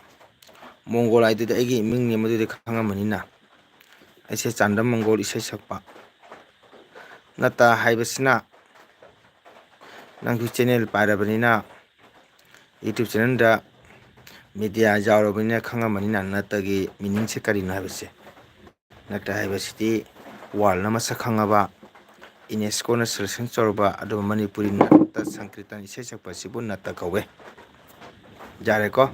ꯃꯣꯡꯒꯣꯜ ꯍꯥꯏꯗꯨꯗꯤ ꯑꯩꯒꯤ ꯏꯃꯤꯡꯅꯤ, ꯃꯗꯨꯗꯤ ꯈꯪꯉꯝꯃꯅꯤꯅ꯫ ꯑꯩꯁꯦ ꯆꯥꯟꯗꯝ ꯃꯪꯒꯣꯜ ꯏꯁꯩ ꯁꯛꯄ꯫ ꯅꯠꯇ ꯍꯥꯏꯕꯁꯤꯅ ꯅꯪꯁꯨ ꯆꯦꯅꯦꯜ ꯄꯥꯏꯔꯕꯅꯤꯅ, YouTube ꯆꯦꯅꯦꯜꯗ ꯃꯦꯗꯤꯌꯥ ꯌꯥꯎꯔꯕꯅꯤꯅ ꯈꯪꯉꯝꯃꯅꯤꯅ ꯅꯠꯇꯒꯤ ꯃꯤꯅꯤꯡꯁꯦ ꯀꯔꯤꯅꯣ ꯍꯥꯏꯕꯁꯦ꯫ ꯅꯠꯇ ꯍꯥꯏꯕꯁꯤꯗꯤ ꯋꯥꯔꯜꯅ ꯃꯁꯛ ꯈꯪꯉꯕ, ꯏꯅꯦꯁꯀꯣꯅ ꯁꯦꯂꯦꯛꯁꯟ ꯇꯧꯔꯕ ꯑꯗꯨꯒ ꯃꯅꯤꯄꯨꯔꯤ ꯅꯠꯇ ꯁꯪꯀ꯭ꯔꯤꯇꯟ ꯏꯁꯩ ꯁꯛꯄ ꯑꯁꯤꯕꯨ ꯅꯠꯇ ꯀꯧꯋꯦ꯫ ꯌꯥꯔꯦꯀꯣ?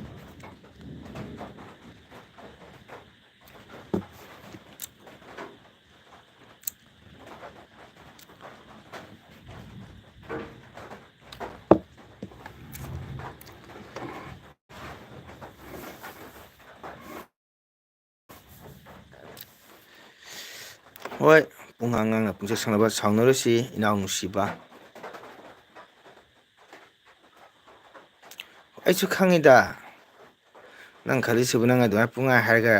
ꯍꯣꯏ, ꯄꯨꯡ ꯑꯉꯥꯡꯅ ꯄꯨꯡꯁꯦ ꯁꯪꯅꯕ ꯁꯥꯎꯅꯔꯨꯁꯤ, ꯏꯅꯥꯎ ꯅꯨꯡꯁꯤꯕ꯫ ꯑꯩꯁꯨ ꯈꯪꯉꯤꯗ, ꯅꯪ ꯈꯜꯂꯤꯁꯤꯕꯨ ꯅꯪ ꯑꯗꯨꯃꯥꯏꯅ ꯄꯨꯡꯍꯥꯏ ꯍꯥꯏꯔꯒ,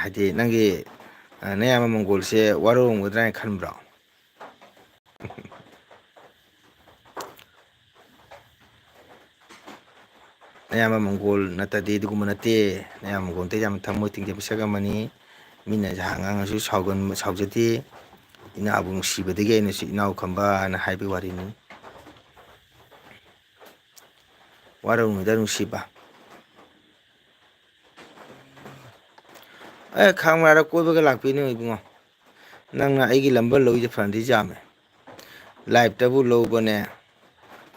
ꯍꯥꯏꯗꯤ, ꯅꯪꯒꯤ, ꯑ, ꯅꯌꯥꯝꯕ ꯃꯪꯒꯣꯜꯁꯦ ꯋꯥꯔꯧꯔꯝꯒꯗ꯭ꯔꯥ ꯍꯥꯏꯅ ꯈꯟꯕ꯭ꯔꯣ? ꯅꯌꯥꯝꯕ ꯃꯪꯒꯣꯜ ꯅꯠꯇꯗꯤ ꯑꯗꯨꯒꯨꯝꯕ ꯅꯠꯇꯦ꯫ ꯅꯌꯥꯝꯕ ꯃꯪꯒꯣꯜꯗ ꯌꯥꯝ ꯊꯃꯣꯏ ꯇꯤꯡꯖꯕ ꯁꯛ ꯑꯃꯅꯤ꯫ ꯃꯤꯅ ꯉꯥꯡꯉꯁꯨ ꯁꯥꯎꯒꯟ-, ꯁꯥꯎꯖꯗꯦ꯫ ꯏꯅꯥꯎꯕꯨ ꯅꯨꯡꯁꯤꯕꯗꯒꯤ ꯑꯩꯅꯁꯨ ꯏꯅꯥꯎ ꯈꯝꯕ ꯍꯥꯏꯅ ꯍꯥꯏꯕꯒꯤ ꯋꯥꯔꯤꯅꯤ꯫ ꯋꯥꯔꯧꯅꯨꯗ ꯅꯨꯡꯁꯤꯕ꯫ ꯑꯦ, ꯈꯥꯡ ꯃꯌꯥꯗ ꯀꯣꯏꯕꯒ ꯂꯥꯛꯄꯤꯅꯨ ꯏꯕꯨꯡꯉꯣ꯫ ꯅꯪꯅ ꯑꯩꯒꯤ ꯂꯝꯕꯔ ꯂꯧꯏꯁꯦ ꯐꯅꯗꯤ ꯌꯥꯝꯃꯦ꯫ ꯂꯥꯏꯞꯇꯕꯨ ꯂꯧꯕꯅꯦ,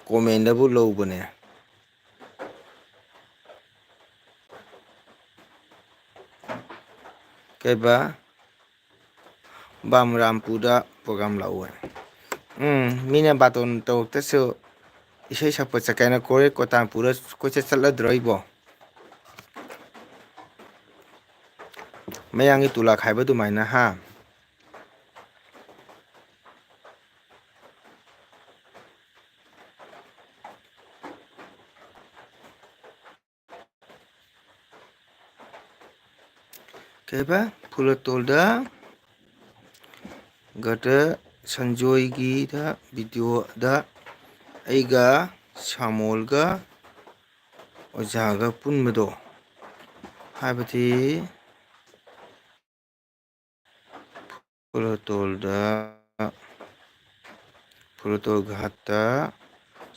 ꯀꯣꯃꯦꯟꯗꯕꯨ ꯂꯧꯕꯅꯦ꯫ ꯀꯩꯕ? ꯕꯥꯃꯔꯥꯝꯄꯨꯔꯗ ꯄ꯭ꯔꯣꯒ꯭ꯔꯥꯝ ꯂꯥꯛꯎ ꯍꯥꯏ꯫ ꯎꯝ, ꯃꯤꯅ ꯕꯥꯇꯣꯟ ꯇꯧꯔꯛꯇꯁꯨ ꯏꯁꯩ ꯁꯛꯄ ꯆꯠꯀꯦꯅ ꯀꯣꯔꯦ ꯀꯣꯇꯥꯟ ꯄꯨꯔ ꯀꯣꯏꯆꯠ ꯆꯠꯂꯗ꯭ꯔꯣ ꯑꯩꯕꯣ? ꯃꯌꯥꯡꯒꯤ ꯇꯨꯂꯥ ꯈꯥꯏꯕ ꯑꯗꯨꯃꯥꯏꯅ, ꯍꯥ? ꯀꯩꯕ? ꯐꯨꯂꯇꯣꯜꯗ ꯒꯗ ꯁꯟꯖꯣꯏꯒꯤꯗ ꯚꯤꯗꯤꯑꯣꯗ ꯑꯩꯒ ꯁꯥꯃꯣꯜꯒ ꯑꯣꯖꯥꯒ ꯄꯨꯟꯕꯗꯣ, ꯍꯥꯏꯕꯗꯤ ꯐꯨꯂꯇꯣꯜꯗ, ꯐꯨꯂꯇꯣꯜ ꯘꯥꯠꯇ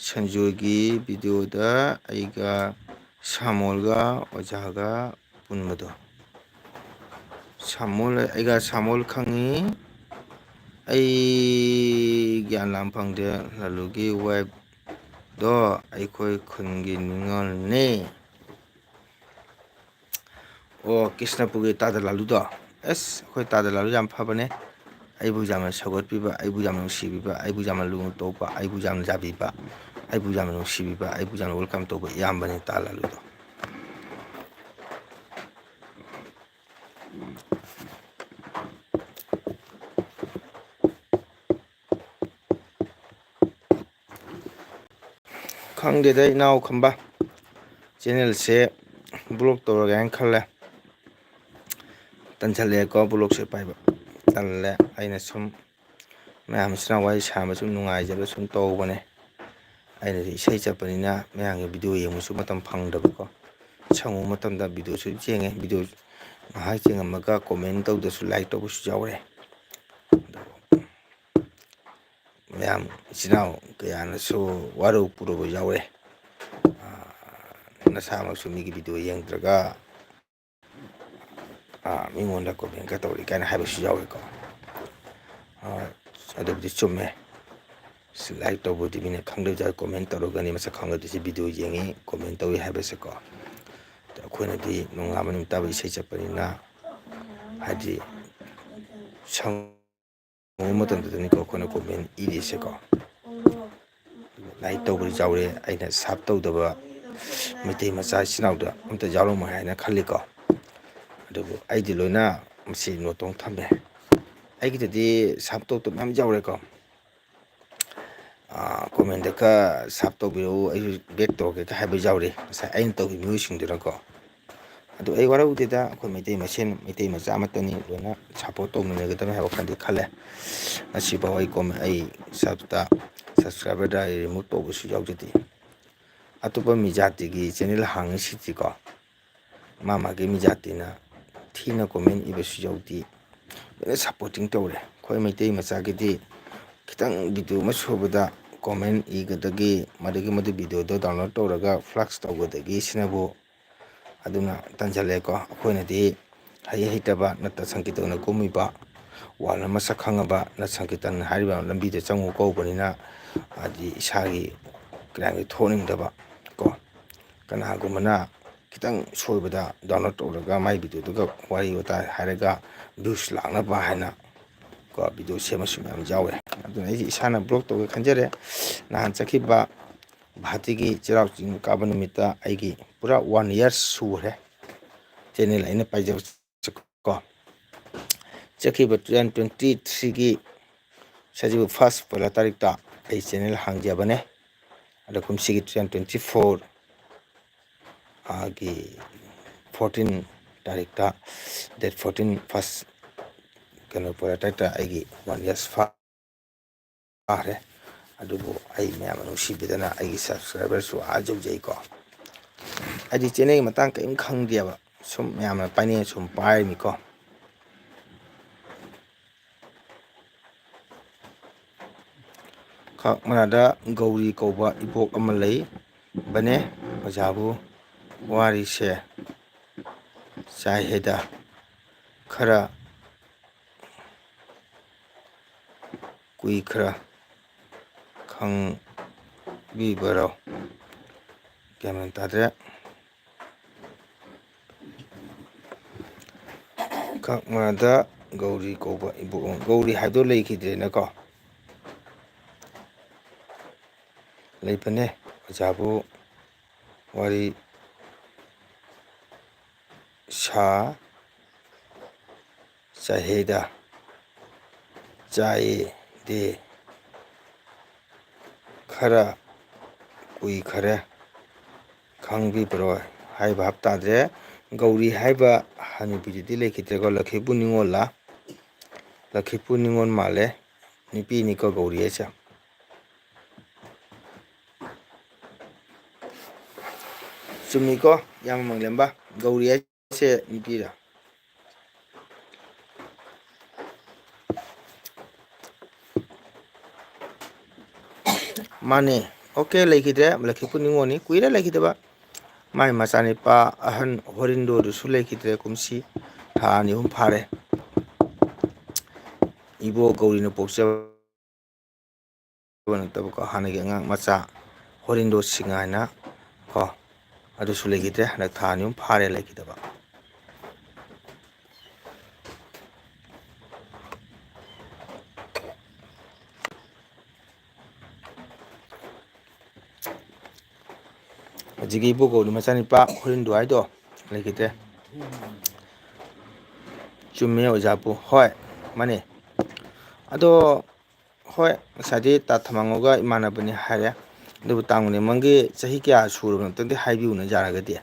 ꯁꯟꯖꯣꯏꯒꯤ ꯚꯤꯗꯤꯑꯣꯗ ꯑꯩꯒ ꯁꯥꯃꯣꯜꯒ ꯑꯣꯖꯥꯒ ꯄꯨꯟꯕꯗꯣ꯫ ꯁꯥꯃꯣꯜ, ꯑꯩꯒ ꯁꯥꯃꯣꯜ ꯈꯪꯉꯤ꯫ ꯑꯩ ꯒ꯭ꯌꯥꯟ ꯂꯥꯝ ꯐꯪꯗꯦ꯫ ꯂꯥꯂꯨꯒꯤ ꯋꯥꯏꯐꯗꯣ ꯑꯩꯈꯣꯏ ꯈꯨꯟꯒꯤ ꯅꯤꯉꯣꯜꯅꯤ꯫ ꯑꯣ, ꯀ꯭ꯔꯤꯁꯅꯄꯨꯔꯒꯤ ꯇꯥꯗ ꯂꯥꯂꯨꯗꯣ꯫ ꯑꯁ, ꯑꯩꯈꯣꯏ ꯇꯥꯗ ꯂꯥꯂꯨ ꯌꯥꯝ ꯐꯕꯅꯦ꯫ ꯑꯩꯕꯨ ꯌꯥꯝꯅ ꯁꯧꯒꯠꯄꯤꯕ, ꯑꯩꯕꯨ ꯌꯥꯝꯅ ꯅꯨꯡꯁꯤꯕꯤꯕ, ꯑꯩꯕꯨ ꯌꯥꯝꯅ ꯂꯨꯅ ꯇꯧꯕ, ꯑꯩꯕꯨ ꯌꯥꯝꯅ ꯌꯥꯕꯤꯕ, ꯑꯩꯕꯨ ꯌꯥꯝꯅ ꯅꯨꯡꯁꯤꯕꯤꯕ, ꯑꯩꯕꯨ ꯌꯥꯝꯅ welcome ꯇꯧꯕ ꯏꯌꯥꯝꯕꯅꯤ ꯇꯥ ꯂꯥꯂꯨꯗꯣ꯫ ꯈꯪꯗꯦꯗ ꯏꯅꯥꯎ ꯈꯝꯕ, ꯆꯦꯅꯦꯜꯁꯦ ꯕ꯭ꯂꯣꯛ ꯇꯧꯔꯒꯦ ꯍꯥꯏꯅ ꯈꯜꯂꯦ꯫ ꯇꯟꯁꯜꯂꯛꯑꯦꯀꯣ ꯕ꯭ꯂꯣꯛꯁꯦ ꯄꯥꯏꯕ꯫ ꯇꯜꯂꯦ꯫ ꯑꯩꯅ ꯁꯨꯝ ꯃꯌꯥꯝꯁꯤꯅ ꯋꯥꯔꯤ ꯁꯥꯕ ꯁꯨꯝ ꯅꯨꯡꯉꯥꯏꯖꯕ ꯁꯨꯝ ꯇꯧꯕꯅꯦ꯫ ꯑꯩꯅꯗꯤ ꯏꯁꯩ ꯆꯠꯄꯅꯤꯅ ꯃꯌꯥꯝꯒꯤ ꯚꯤꯗꯤꯑꯣ ꯌꯦꯡꯕꯁꯨ ꯃꯇꯝ ꯐꯪꯗꯕꯀꯣ꯫ ꯁꯪꯕ ꯃꯇꯝꯗ ꯚꯤꯗꯤꯑꯣꯁꯨ ꯌꯦꯡꯉꯦ꯫ ꯚꯤꯗꯤꯑꯣ ꯉꯥꯏꯍꯥꯛ ꯌꯦꯡꯉꯝꯃꯒ ꯀꯣꯃꯦꯟ ꯇꯧꯗꯁꯨ ꯂꯥꯏꯛ ꯇꯧꯕꯁꯨ ꯌꯥꯎꯔꯦ꯫ ꯑꯗꯣ ꯃꯌꯥꯝ ꯏꯆꯤꯟ ꯏꯅꯥꯎ ꯀꯌꯥꯅꯁꯨ ꯋꯥꯔꯧ ꯄꯨꯔꯧꯕ ꯌꯥꯎꯔꯦ꯫ "ꯅꯁꯥꯃꯛꯁꯨ ꯃꯤꯒꯤ ꯚꯤꯗꯤꯑꯣ ꯌꯦꯡꯗ꯭ꯔꯒ ꯃꯤꯉꯣꯟꯗ ꯀꯣꯃꯦꯟꯒ ꯇꯧꯔꯤ" ꯀꯥꯏꯅ ꯍꯥꯏꯕꯁꯨ ꯌꯥꯎꯏꯀꯣ꯫ ꯑꯗꯨꯕꯨꯗꯤ ꯆꯨꯝꯃꯦ꯫ ꯂꯥꯏꯛ ꯇꯧꯕꯗꯤ ꯃꯤꯅ ꯈꯪꯗꯕꯁꯨ ꯌꯥꯎꯏ꯫ ꯀꯣꯃꯦꯟ ꯇꯧꯔꯒꯅꯤ ꯃꯁꯛ ꯈꯪꯗꯕꯗꯨꯁꯨ ꯚꯤꯗꯤꯑꯣ ꯌꯦꯡꯉꯤ, ꯀꯣꯃꯦꯟ ꯇꯧꯏ ꯍꯥꯏꯕꯁꯦꯀꯣ꯫ ꯑꯗꯣ ꯑꯩꯈꯣꯏꯅꯗꯤ ꯅꯣꯡꯉꯥꯟꯕ ꯅꯨꯃꯤꯠ ꯇꯥꯕ ꯏꯁꯩ ꯆꯠꯄꯅꯤꯅ, ꯍꯥꯏꯗꯤ, ꯁꯪꯕ ꯃꯇꯝꯗꯨꯗꯅꯤꯀꯣ ꯑꯩꯈꯣꯏꯅ ꯀꯣꯃꯦꯟ ꯏꯔꯤꯁꯦꯀꯣ꯫ ꯂꯥꯏꯛ ꯇꯧꯕꯗꯤ ꯌꯥꯎꯔꯦ, ꯑꯩꯅ ꯁꯞ ꯇꯧꯗꯕ ꯃꯩꯇꯩ ꯃꯆꯥ ꯏꯆꯤꯟ ꯏꯅꯥꯎꯗ ꯑꯝꯇ ꯌꯥꯎꯔꯝꯃꯣꯏ ꯍꯥꯏꯅ ꯈꯜꯂꯤꯀꯣ꯫ ꯑꯗꯨꯕꯨ ꯑꯩꯗꯤ ꯂꯣꯏꯅ ꯃꯁꯤ ꯅꯣꯠ ꯇꯧ ꯊꯝꯃꯦ꯫ ꯑꯩꯒꯤꯗꯗꯤ ꯁꯞ ꯇꯧꯗꯕ ꯃꯌꯥꯝ ꯌꯥꯎꯔꯦꯀꯣ꯫ ꯀꯣꯃꯦꯟꯗꯒ ꯁꯞ ꯇꯧꯕꯤꯔꯛꯎ, ꯑꯩꯁꯨ ꯕꯦꯛ ꯇꯧꯔꯛꯀꯦꯒ ꯍꯥꯏꯕ ꯌꯥꯎꯔꯤ ꯉꯁꯥꯏ ꯑꯩꯅ ꯇꯧꯈꯤꯕ ꯃꯤꯑꯣꯏꯁꯤꯡꯗꯨꯅꯀꯣ꯫ ꯑꯗꯨ ꯑꯩ ꯋꯥꯔꯧꯗꯦꯗ, ꯑꯩꯈꯣꯏ ꯃꯩꯇꯩ ꯃꯁꯦꯟ, ꯃꯩꯇꯩ ꯃꯆꯥ ꯑꯃꯠꯇꯅꯤ, ꯂꯣꯏꯅ ꯁꯞꯄꯣꯔꯠ ꯇꯧꯃꯤꯟꯅꯒꯗꯕꯅꯤ ꯍꯥꯏꯕ ꯋꯥꯈꯜꯗꯤ ꯈꯜꯂꯦ꯫ ꯉꯁꯤꯐꯥꯎ ꯑꯩ ꯀꯣꯃꯦꯟ, ꯑꯩ ꯁꯞꯇ, ꯁꯕꯁꯀ꯭ꯔꯥꯏꯕꯔꯗ ꯑꯩ ꯔꯤꯃꯨꯚ ꯇꯧꯕꯁꯨ ꯌꯥꯎꯖꯗꯦ꯫ ꯑꯇꯣꯞꯄ ꯃꯤ ꯖꯥꯇꯤꯒꯤ ꯆꯦꯅꯦꯜ ꯍꯥꯡꯉꯤꯁꯤꯗꯤꯀꯣ, ꯃꯥ ꯃꯥꯒꯤ ꯃꯤ ꯖꯥꯇꯤꯅ ꯊꯤꯅ ꯀꯣꯃꯦꯟ ꯏꯕꯁꯨ ꯌꯥꯎꯗꯦ, ꯂꯣꯏꯅ ꯁꯞꯄꯣꯔꯇꯤꯡ ꯇꯧꯔꯦ꯫ ꯑꯩꯈꯣꯏ ꯃꯩꯇꯩ ꯃꯆꯥꯒꯤꯗꯤ ꯈꯤꯇꯪ ꯚꯤꯗꯤꯑꯣ ꯑꯃ ꯁꯨꯕꯗ ꯀꯣꯃꯦꯟ ꯏꯒꯗꯒꯤ, ꯃꯗꯨꯒꯤ ꯃꯗꯨ ꯚꯤꯗꯤꯑꯣꯗꯣ ꯗꯥꯎꯟꯂꯣꯗ ꯇꯧꯔꯒ ꯐ꯭ꯂꯛꯁ ꯇꯧꯒꯗꯒꯤ ꯁꯤꯅꯕꯨ ꯑꯗꯨꯅ ꯇꯟꯖꯜꯂꯦꯀꯣ꯫ ꯑꯩꯈꯣꯏꯅꯗꯤ ꯍꯩ ꯍꯩꯇꯕ ꯅꯠꯇ ꯁꯪꯀꯤꯔꯇꯅ ꯀꯨꯝꯃꯤꯕ ꯋꯥꯔꯜꯗ ꯃꯁꯛ ꯈꯪꯉꯕ ꯅꯠ ꯁꯪꯀꯤꯔꯇꯟ ꯍꯥꯏꯔꯤꯕ ꯂꯝꯕꯤꯗ ꯆꯪꯉꯨ ꯀꯧꯕꯅꯤꯅ, ꯍꯥꯏꯗꯤ ꯏꯁꯥꯒꯤ ꯀꯌꯥꯒꯤ ꯊꯣꯛꯅꯤꯡꯗꯕ ꯀꯣ꯫ ꯀꯅꯥꯒꯨꯝꯕꯅ ꯈꯤꯇꯪ ꯁꯣꯏꯕꯗ ꯗꯥꯎꯟꯂꯣꯗ ꯇꯧꯔꯒ ꯃꯥꯏ ꯚꯤꯗꯤꯑꯣꯗꯨꯒ ꯋꯥꯔꯤ ꯋꯥꯇꯥꯏ ꯍꯥꯏꯔꯒ ꯚ꯭ꯌꯨꯁ ꯂꯥꯛꯅꯕ ꯍꯥꯏꯅ ꯀꯣ, ꯚꯤꯗꯤꯑꯣ ꯁꯦꯝꯕꯁꯨ ꯃꯌꯥꯝ ꯌꯥꯎꯋꯦ꯫ ꯑꯗꯨꯅ ꯑꯩꯁꯦ ꯏꯁꯥꯅ ꯕ꯭ꯂꯣꯛ ꯇꯧꯒꯦ ꯈꯟꯖꯔꯦ꯫ ꯅꯍꯥꯟ ꯆꯠꯈꯤꯕ ꯚꯥꯔꯇꯤꯒꯤ ꯆꯩꯔꯥꯎ ꯆꯤꯡ ꯀꯥꯕ ꯅꯨꯃꯤꯠꯇ ꯑꯩꯒꯤ ꯄꯨꯔꯥ ꯋꯥꯟ ꯏꯌꯥꯔ ꯁꯨꯔꯦ ꯆꯦꯅꯦꯜ ꯑꯩꯅ ꯄꯥꯏꯖꯕ ꯀꯣ꯫ ꯆꯠꯈꯤꯕ two thousand twenty threeꯒꯤ ꯁꯖꯤꯕꯨ ꯐꯥꯔꯁ ꯄꯣꯏꯂꯥ ꯇꯥꯔꯤꯛꯇ ꯑꯩ ꯆꯦꯅꯦꯜ ꯍꯥꯡꯖꯕꯅꯦ꯫ ꯑꯗꯣ ꯀꯨꯝꯁꯤꯒꯤ two thousand twenty four ꯒꯤ fourteen ꯇꯥꯔꯤꯛꯇ, date fourteen, ꯐꯥꯔꯁ, ꯀꯩꯅꯣ, ꯄꯣꯏꯂꯥ ꯇꯥꯔꯤꯛꯇ ꯑꯩꯒꯤ ꯋꯥꯟ ꯏꯌꯥꯔꯁ ꯐꯥꯔꯦ꯫ ꯑꯗꯨꯕꯨ ꯑꯩ ꯃꯌꯥꯝꯅ ꯅꯨꯡꯁꯤꯕꯤꯗꯅ ꯑꯩꯒꯤ subscriberꯁꯨ ꯑꯥ ꯌꯧꯖꯩꯀꯣ꯫ ꯑꯩꯗꯤ channelꯒꯤ ꯃꯇꯥꯡ ꯀꯔꯤꯝ ꯈꯪꯗꯦꯕ, ꯁꯨꯝ ꯃꯌꯥꯝꯅ ꯄꯥꯏꯅꯤꯡꯉ ꯁꯨꯝ ꯄꯥꯏꯔꯤꯅꯤꯀꯣ꯫ ꯀꯛꯃꯔꯥꯗ ꯒꯧꯔꯤ ꯀꯧꯕ ꯏꯕꯣꯛ ꯑꯃ ꯂꯩꯕꯅꯦ꯫ ꯑꯣꯖꯥꯕꯨ ꯋꯥꯔꯤꯁꯦ ꯆꯥꯏꯍꯦꯗ꯫ ꯈꯔ ꯀꯨꯏ ꯈꯔ ꯈꯪꯕꯤꯕꯔꯣ? ꯒ꯭ꯌꯥꯟ ꯃꯦꯟ ꯇꯥꯗ꯭ꯔꯦ꯫ ꯀꯛꯃꯥꯗ ꯒꯧꯔꯤ ꯀꯧꯕ ꯏꯕꯣꯛ ꯑꯃ, ꯒꯧꯔꯤ ꯍꯥꯏꯕꯗꯣ ꯂꯩꯈꯤꯗ꯭ꯔꯦꯅꯀꯣ꯫ ꯂꯩꯕꯅꯦ, ꯑꯣꯖꯥꯕꯨ ꯋꯥꯔꯤ ꯁꯥ ꯆꯍꯤꯗ ꯆꯥꯏꯗꯦ ꯈꯔ ꯀꯨꯏꯈꯔꯦ꯫ ꯈꯪꯕꯤꯕ꯭ꯔꯣ? ꯍꯥꯏꯕ ꯍꯥꯞ ꯇꯥꯗ꯭ꯔꯦ꯫ ꯒꯧꯔꯤ ꯍꯥꯏꯕ ꯍꯅꯨꯕꯤꯗꯨꯗꯤ ꯂꯩꯈꯤꯗ꯭ꯔꯦꯀꯣ꯫ ꯂꯛꯈꯤꯄꯨ ꯅꯤꯉꯣꯜꯂ? ꯂꯛꯈꯤꯄꯨ ꯅꯤꯉꯣꯜ ꯃꯥꯜꯂꯦ꯫ ꯅꯨꯄꯤꯅꯤꯀꯣ ꯒꯧꯔꯤ ꯍꯥꯏꯁꯦ꯫ ꯆꯨꯝꯃꯤꯀꯣ, ꯏꯌꯥꯝꯕ ꯃꯪꯂꯦꯝꯕ, ꯒꯧꯔꯤ ꯍꯥꯏꯁꯦ ꯅꯨꯄꯤꯔ? ꯃꯥꯅꯦ꯫ ꯑꯣꯀꯦ, ꯂꯩꯈꯤꯗ꯭ꯔꯦ꯫ ꯂꯛꯈꯤꯄꯨ ꯅꯤꯉꯣꯜꯅꯤ, ꯀꯨꯏꯔꯦ ꯂꯩꯈꯤꯗꯕ꯫ ꯃꯥꯏ ꯃꯆꯥꯅꯤꯄꯥ ꯑꯍꯟ ꯍꯣꯔꯤꯟꯗꯣꯗꯨꯁꯨ ꯂꯩꯈꯤꯗ꯭ꯔꯦ, ꯀꯨꯝꯁꯤ ꯊꯥ ꯑꯅꯤ ꯑꯍꯨꯝ ꯐꯥꯔꯦ꯫ ꯏꯕꯣ ꯒꯧꯔꯤꯅ ꯄꯣꯛꯆꯕ ꯅꯠꯇꯕꯀꯣ, ꯍꯥꯟꯅꯒꯤ ꯑꯉꯥꯡ ꯃꯆꯥ ꯍꯣꯔꯤꯟꯗꯣ ꯁꯤꯡ ꯍꯥꯏꯅ ꯀꯣ, ꯑꯗꯨꯁꯨ ꯂꯩꯈꯤꯗ꯭ꯔꯦ꯫ ꯍꯟꯗꯛ ꯊꯥ ꯑꯅꯤ ꯑꯍꯨꯝ ꯐꯥꯔꯦ ꯂꯩꯈꯤꯗꯕ꯫ ꯍꯧꯖꯤꯛꯀꯤ ꯏꯕꯣ ꯒꯧꯔꯤ ꯃꯆꯥꯅꯤꯄꯥ ꯍꯣꯔꯤꯟꯗꯣ ꯍꯥꯏꯗꯣ ꯂꯩꯈꯤꯗ꯭ꯔꯦ꯫ ꯆꯨꯝꯃꯦ ꯑꯣꯖꯥꯄꯨ, ꯍꯣꯏ, ꯃꯥꯅꯦ꯫ ꯑꯗꯣ ꯍꯣꯏ, ꯉꯁꯥꯏꯗꯤ ꯇꯥ ꯊꯝꯃꯥꯡꯉꯣꯒ ꯏꯃꯥꯟꯅꯕꯅꯤ ꯍꯥꯏꯔꯦ, ꯑꯗꯨꯕꯨ ꯇꯥ ꯃꯪꯂꯦꯝꯕꯝꯒꯤ ꯆꯍꯤ ꯀꯌꯥ ꯁꯨꯔꯕꯅꯣ ꯑꯝꯇꯪꯗꯤ ꯍꯥꯏꯕꯤꯌꯨꯅ ꯌꯥꯔꯒꯗꯤ꯫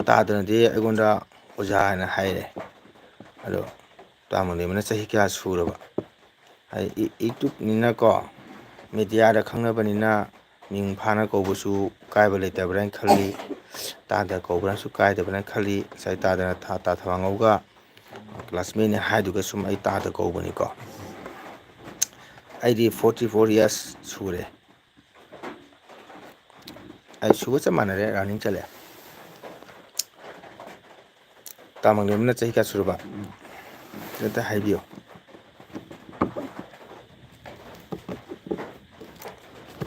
ꯇꯥꯗꯅꯗꯤ ꯑꯩꯉꯣꯟꯗ ꯑꯣꯖꯥ ꯍꯥꯏꯅ ꯍꯥꯏꯔꯦ꯫ ꯑꯗꯣ ꯇꯥ ꯃꯪꯂꯦꯝꯕꯝꯅ ꯆꯍꯤ ꯀꯌꯥ ꯁꯨꯔꯕ? ꯍꯥꯏꯗꯤ ꯏ-, ꯏꯇꯨꯞꯅꯤꯅꯀꯣ, ꯃꯦꯗꯤꯌꯥꯗ ꯈꯪꯅꯕꯅꯤꯅ ꯃꯤꯡ ꯐꯥꯅ ꯀꯧꯕꯁꯨ ꯀꯥꯏꯕ ꯂꯩꯇꯕ꯭ꯔꯥꯅ ꯈꯜꯂꯤ꯫ ꯇꯥꯗ ꯀꯧꯕ꯭ꯔꯥꯁꯨ ꯀꯥꯏꯗꯕ꯭ꯔꯥ ꯈꯜꯂꯤ꯫ ꯉꯁꯥꯏ ꯇꯥꯗꯅ ꯊꯥ-, ꯇꯥ ꯊꯋꯥꯡꯉꯧꯒ ꯀ꯭ꯂꯥꯁꯃꯦꯠꯅꯤ ꯍꯥꯏꯗꯨꯒ ꯁꯨꯝ ꯑꯩ ꯇꯥꯗ ꯀꯧꯕꯅꯤꯀꯣ꯫ ꯑꯩꯗꯤ forty four years ꯁꯨꯔꯦ꯫ ꯑꯩ ꯁꯨꯕ ꯆꯞ ꯃꯥꯟꯅꯔꯦ, running ꯆꯠꯂꯦ꯫ ꯇꯥ ꯃꯪꯂꯦꯝꯅ ꯆꯍꯤ ꯀꯌꯥ ꯁꯨꯔꯕ? ꯑꯝꯇ ꯍꯥꯏꯕꯤꯌꯨ꯫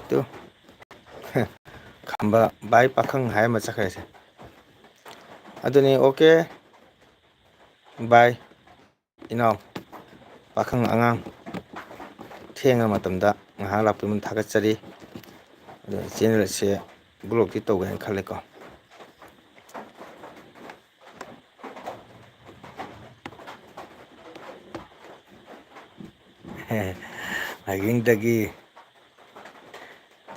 ꯇꯨ꯫ ꯈꯝꯕ ꯚꯥꯏ ꯄꯥꯈꯪ ꯍꯥꯏ ꯑꯃ ꯆꯠꯈ꯭ꯔꯦꯁꯦ꯫ ꯑꯗꯨꯅꯤ, okay꯫ Bye꯫ ꯏꯅꯥꯎ, ꯄꯥꯈꯪ ꯑꯉꯥꯡ, ꯊꯦꯡꯉ ꯃꯇꯝꯗ ꯉꯥꯏꯍꯥꯛ ꯂꯥꯛꯄꯤꯕ ꯊꯥꯒꯠꯆꯔꯤ꯫ ꯑꯗꯣ channel ꯑꯁꯦ vlogꯇꯤ ꯇꯧꯒꯦ ꯍꯥꯏꯅ ꯈꯜꯂꯦꯀꯣ꯫ ꯃꯥꯏꯒꯤꯡꯗꯒꯤ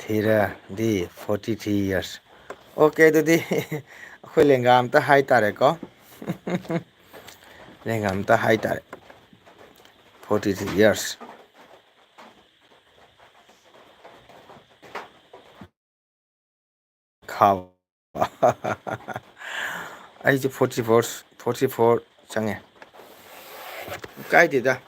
ꯊꯤꯔꯗꯤ forty three years꯫ Okay, ꯑꯗꯨꯗꯤ ꯑꯩꯈꯣꯏ ꯂꯦꯡꯒꯥ ꯑꯝꯇ ꯍꯥꯏꯇꯥꯔꯦꯀꯣ꯫ ꯂꯦꯡꯒꯥ ꯑꯝꯇ ꯍꯥꯏꯇꯥꯔꯦ꯫ Forty three years꯫ ꯈꯥꯕ꯫ ꯑꯩꯁꯦ forty four, forty four ꯆꯪꯉꯦ꯫ ꯀꯥꯏꯗꯦꯗ꯫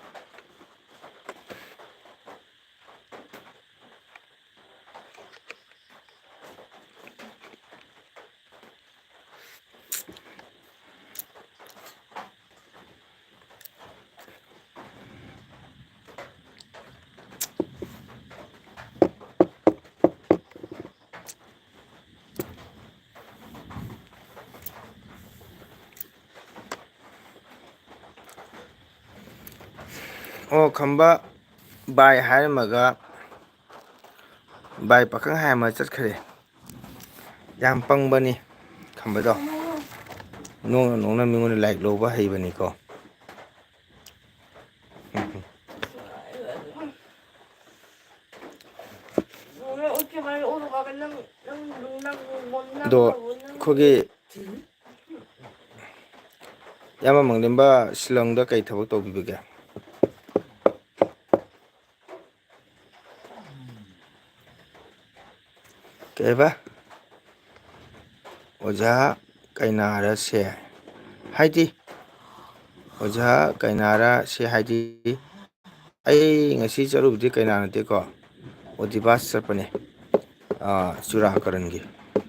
ꯑꯣ, ꯈꯝꯕ bye ꯍꯥꯏꯔꯝꯃꯒ bye ꯄꯥꯈꯪ ꯍꯥꯏꯔꯝꯃ ꯆꯠꯈ꯭ꯔꯦ꯫ ꯌꯥꯝ ꯄꯪꯕꯅꯤ ꯈꯝꯕꯗꯣ꯫ ꯅꯣꯡꯅ ꯅꯣꯡꯅ ꯃꯤꯉꯣꯟꯗ ꯂꯥꯏꯔꯤꯛ ꯂꯧꯕ ꯍꯩꯕꯅꯤꯀꯣ꯫ ꯑꯗꯣ ꯑꯩꯈꯣꯏꯒꯤ ꯏꯌꯥꯝꯕ ꯃꯪꯂꯦꯝꯕ ꯁꯤꯂꯣꯡꯗ ꯀꯩ ꯊꯕꯛ ꯇꯧꯕꯤꯕꯒꯦ? ꯀꯩꯕ? ꯑꯣꯖꯥ ꯀꯩꯅꯥꯔꯁꯦ ꯍꯥꯏꯗꯤ, ꯑꯣꯖꯥ ꯀꯩꯅꯥꯔꯁꯦ ꯍꯥꯏꯗꯤ, ꯑꯩ ꯉꯁꯤ ꯆꯠꯂꯨꯕꯗꯤ ꯀꯩꯅꯥ ꯅꯠꯇꯦꯀꯣ, ꯑꯣꯗꯤꯕꯥꯁ ꯆꯠꯄꯅꯦ꯫ ꯑꯥ, ꯆꯨꯔꯥꯀꯔꯟꯒꯤ꯫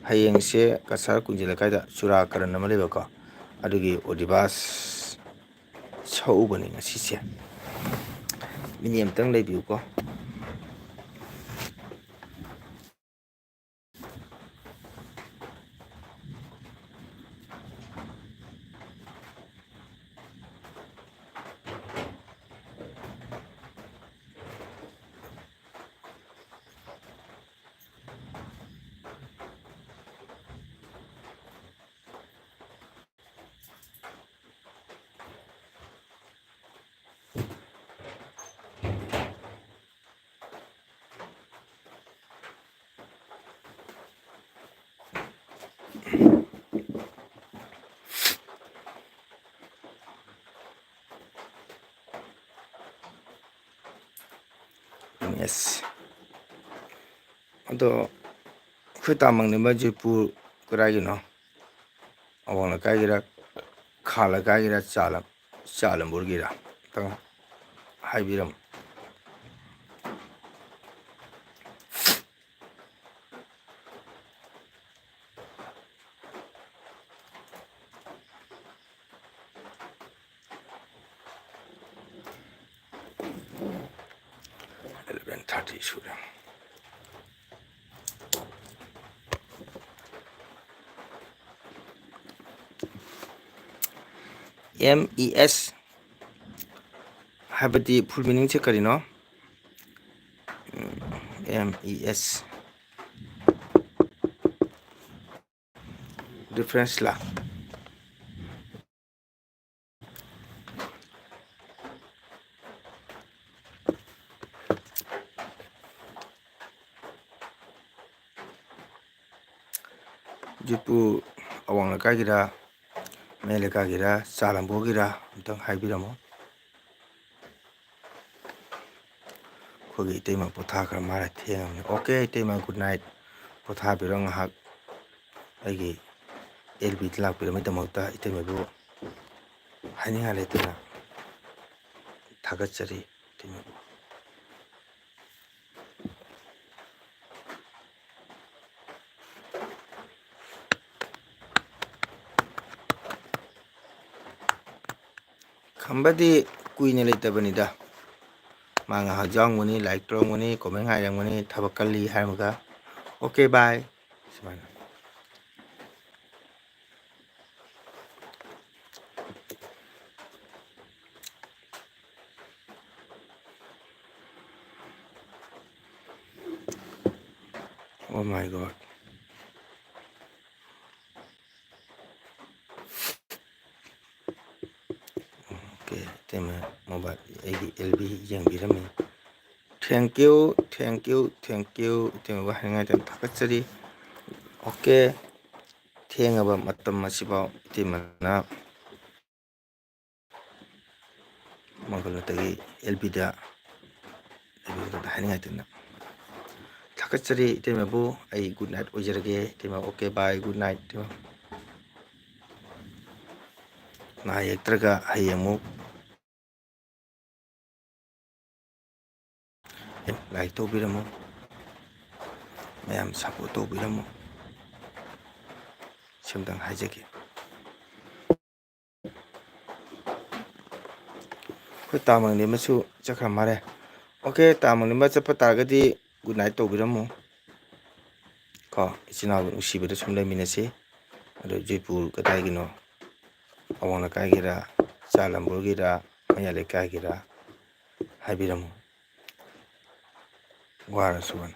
ꯍꯌꯦꯡꯁꯦ ꯀꯁꯥꯔ ꯀꯨꯟꯖ ꯂꯩꯀꯥꯏꯗ ꯆꯨꯔꯥꯀꯔꯟ ꯑꯃ ꯂꯩꯕꯀꯣ, ꯑꯗꯨꯒꯤ ꯑꯣꯗꯤꯕꯥꯁ ꯁꯛꯎꯕꯅꯦ ꯉꯁꯤꯁꯦ꯫ ꯃꯤꯅꯤꯠ ꯑꯝꯇꯪ ꯂꯩꯕꯤꯌꯨꯀꯣ꯫ ꯑꯦꯁ꯫ ꯑꯗꯣ ꯑꯩꯈꯣꯏ ꯇꯥꯃꯪꯅꯤꯡꯕ ꯖꯣꯏꯄꯨꯔ ꯀꯗꯥꯏꯒꯤꯅꯣ? ꯑꯋꯥꯡ ꯂꯩꯀꯥꯏꯒꯤꯔ, ꯈꯥ ꯂꯩꯀꯥꯏꯒꯤꯔ, ꯆꯥꯂꯝ-, ꯆꯥꯂꯝꯕꯨꯔꯒꯤꯔ? ꯑꯝꯇꯪ ꯍꯥꯏꯕꯤꯔꯝꯃꯨ꯫ Eleven thirty ꯁꯨꯔꯦ꯫ ꯑꯦꯝ ꯏ ꯑꯦꯁ ꯍꯥꯏꯕꯗꯤ full meaning ꯁꯦ ꯀꯔꯤꯅꯣ? M E S. Difference ꯂꯥ? ꯖꯣꯏꯄꯨꯔ ꯑꯋꯥꯡ ꯂꯩꯀꯥꯏꯒꯤꯔ, ꯃꯌꯥꯏ ꯂꯩꯀꯥꯏꯒꯤꯔ, ꯆꯥꯂꯝꯕꯨꯔꯒꯤꯔ ꯑꯝꯇꯪ ꯍꯥꯏꯕꯤꯔꯝꯃꯣ꯫ ꯑꯩꯈꯣꯏꯒꯤ ꯏꯇꯩꯃ ꯄꯣꯊꯥꯈ꯭ꯔ ꯃꯥꯜꯂꯦ, ꯊꯦꯡꯉꯕꯅꯤ꯫ Okay, ꯏꯇꯩꯃ, good night꯫ ꯄꯣꯊꯥꯕꯤꯔꯣ ꯉꯥꯏꯍꯥꯛ꯫ ꯑꯩꯒꯤ ꯑꯦꯜ ꯕꯤꯗ ꯂꯥꯛꯄꯤꯔꯝꯕꯒꯤꯗꯃꯛꯇ ꯏꯇꯩꯃꯕꯨ ꯍꯥꯏꯅꯤꯡꯉꯥꯏ ꯂꯩꯇꯅ ꯊꯥꯒꯠꯆꯔꯤ꯫ ꯏꯇꯩꯃꯕꯨ꯫ ꯈꯝꯕꯗꯤ ꯀꯨꯏꯅ ꯂꯩꯇꯕꯅꯤꯗ꯫ ꯃꯥ ꯉꯥꯏꯍꯥꯛ ꯌꯥꯎꯔꯝꯒꯅꯤ, ꯂꯥꯏꯔꯤꯛ ꯇꯧꯔꯝꯒꯅꯤ, ꯀꯣꯃꯦꯟ ꯉꯥꯏꯔꯝꯒꯅꯤ, ꯊꯕꯛ ꯀꯜꯂꯤ ꯍꯥꯏꯔꯝꯃꯒ, "ꯑꯣꯀꯦ, ꯕꯥꯏ", ꯁꯨꯃꯥꯏꯅ꯫ Oh my God. ꯑꯣꯀꯦ, ꯏꯇꯩꯃ ꯃꯣꯕꯥꯏꯜ, ꯑꯩꯒꯤ ꯑꯦꯜ ꯕꯤ ꯌꯦꯡꯕꯤꯔꯝꯃꯤ꯫ Thank you, thank you, thank you, ꯏꯇꯩꯃꯕꯨ ꯍꯥꯏꯅꯤꯡꯉꯥꯏ ꯂꯩꯇꯅ ꯊꯥꯒꯠꯆꯔꯤ꯫ ꯑꯣꯀꯦ, ꯊꯦꯡꯉꯕ ꯃꯇꯝ ꯑꯁꯤꯐꯥꯎ ꯏꯇꯩꯃꯅ ꯃꯪꯒꯣꯜ ꯂꯣꯛꯇꯒꯤ ꯑꯦꯜ ꯕꯤꯗ, ꯑꯦꯜ ꯕꯤꯗ ꯍꯥꯏꯅꯤꯡꯉꯥꯏ ꯂꯩꯇꯅ ꯊꯥꯒꯠꯆꯔꯤ ꯏꯇꯩꯃꯕꯨ꯫ ꯑꯩ good night ꯑꯣꯏꯖꯔꯒꯦ ꯏꯇꯩꯃ꯫ ꯑꯣꯀꯦ, ꯕꯥꯏ, good night ꯏꯇꯩꯃ꯫ ꯅꯥ ꯌꯦꯛꯇ꯭ꯔꯒ ꯍꯌꯦꯡ ꯑꯃꯨꯛ ꯂꯥꯏꯛ ꯇꯧꯕꯤꯔꯝꯃꯨ, ꯃꯌꯥꯝ ꯁꯞꯄꯣꯔꯠ ꯇꯧꯕꯤꯔꯝꯃꯨ꯫ ꯁꯤꯝꯇꯪ ꯍꯥꯏꯖꯒꯦ꯫ ꯑꯩꯈꯣꯏ ꯇꯥ ꯃꯪꯂꯦꯝꯕꯁꯨ ꯆꯠꯈ꯭ꯔ ꯃꯥꯜꯂꯦ꯫ ꯑꯣꯀꯦ, ꯇꯥ ꯃꯪꯂꯦꯝꯕ ꯆꯠꯄ ꯇꯥꯔꯒꯗꯤ good night ꯇꯧꯕꯤꯔꯝꯃꯨ꯫ ꯀꯣ, ꯏꯆꯤꯟ ꯏꯅꯥꯎ ꯅꯨꯡꯁꯤꯕꯗ ꯁꯨꯝ ꯂꯩꯃꯤꯟꯅꯁꯤ꯫ ꯑꯗꯣ ꯖꯣꯏꯄꯨꯔ ꯀꯗꯥꯏꯒꯤꯅꯣ? ꯑꯋꯥꯡ ꯂꯩꯀꯥꯏꯒꯤꯔ, ꯆꯥꯂꯝꯕꯨꯔꯒꯤꯔ, ꯃꯌꯥꯏ ꯂꯩꯀꯥꯏꯒꯤꯔ ꯍꯥꯏꯕꯤꯔꯝꯃꯨ꯫ ꯋꯥꯔꯁꯨ ꯋꯥꯅ꯫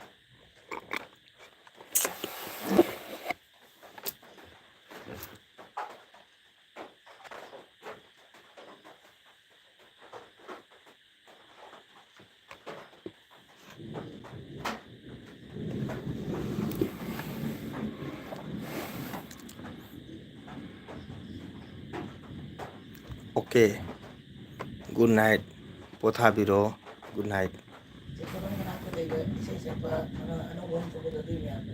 Okay. Good night꯫ ꯄꯣꯊꯥꯕꯤꯔꯣ꯫ Good night꯫ ꯆꯦ ꯀꯣꯅꯨꯡ ꯃꯅꯥꯛꯇ ꯂꯩꯕ ꯏꯁꯩ ꯁꯛꯄ ꯑꯅꯧꯕ ꯑꯃ ꯊꯣꯛꯄꯗꯣ ꯑꯗꯨꯏ ꯃꯌꯥꯝꯗꯣ꯫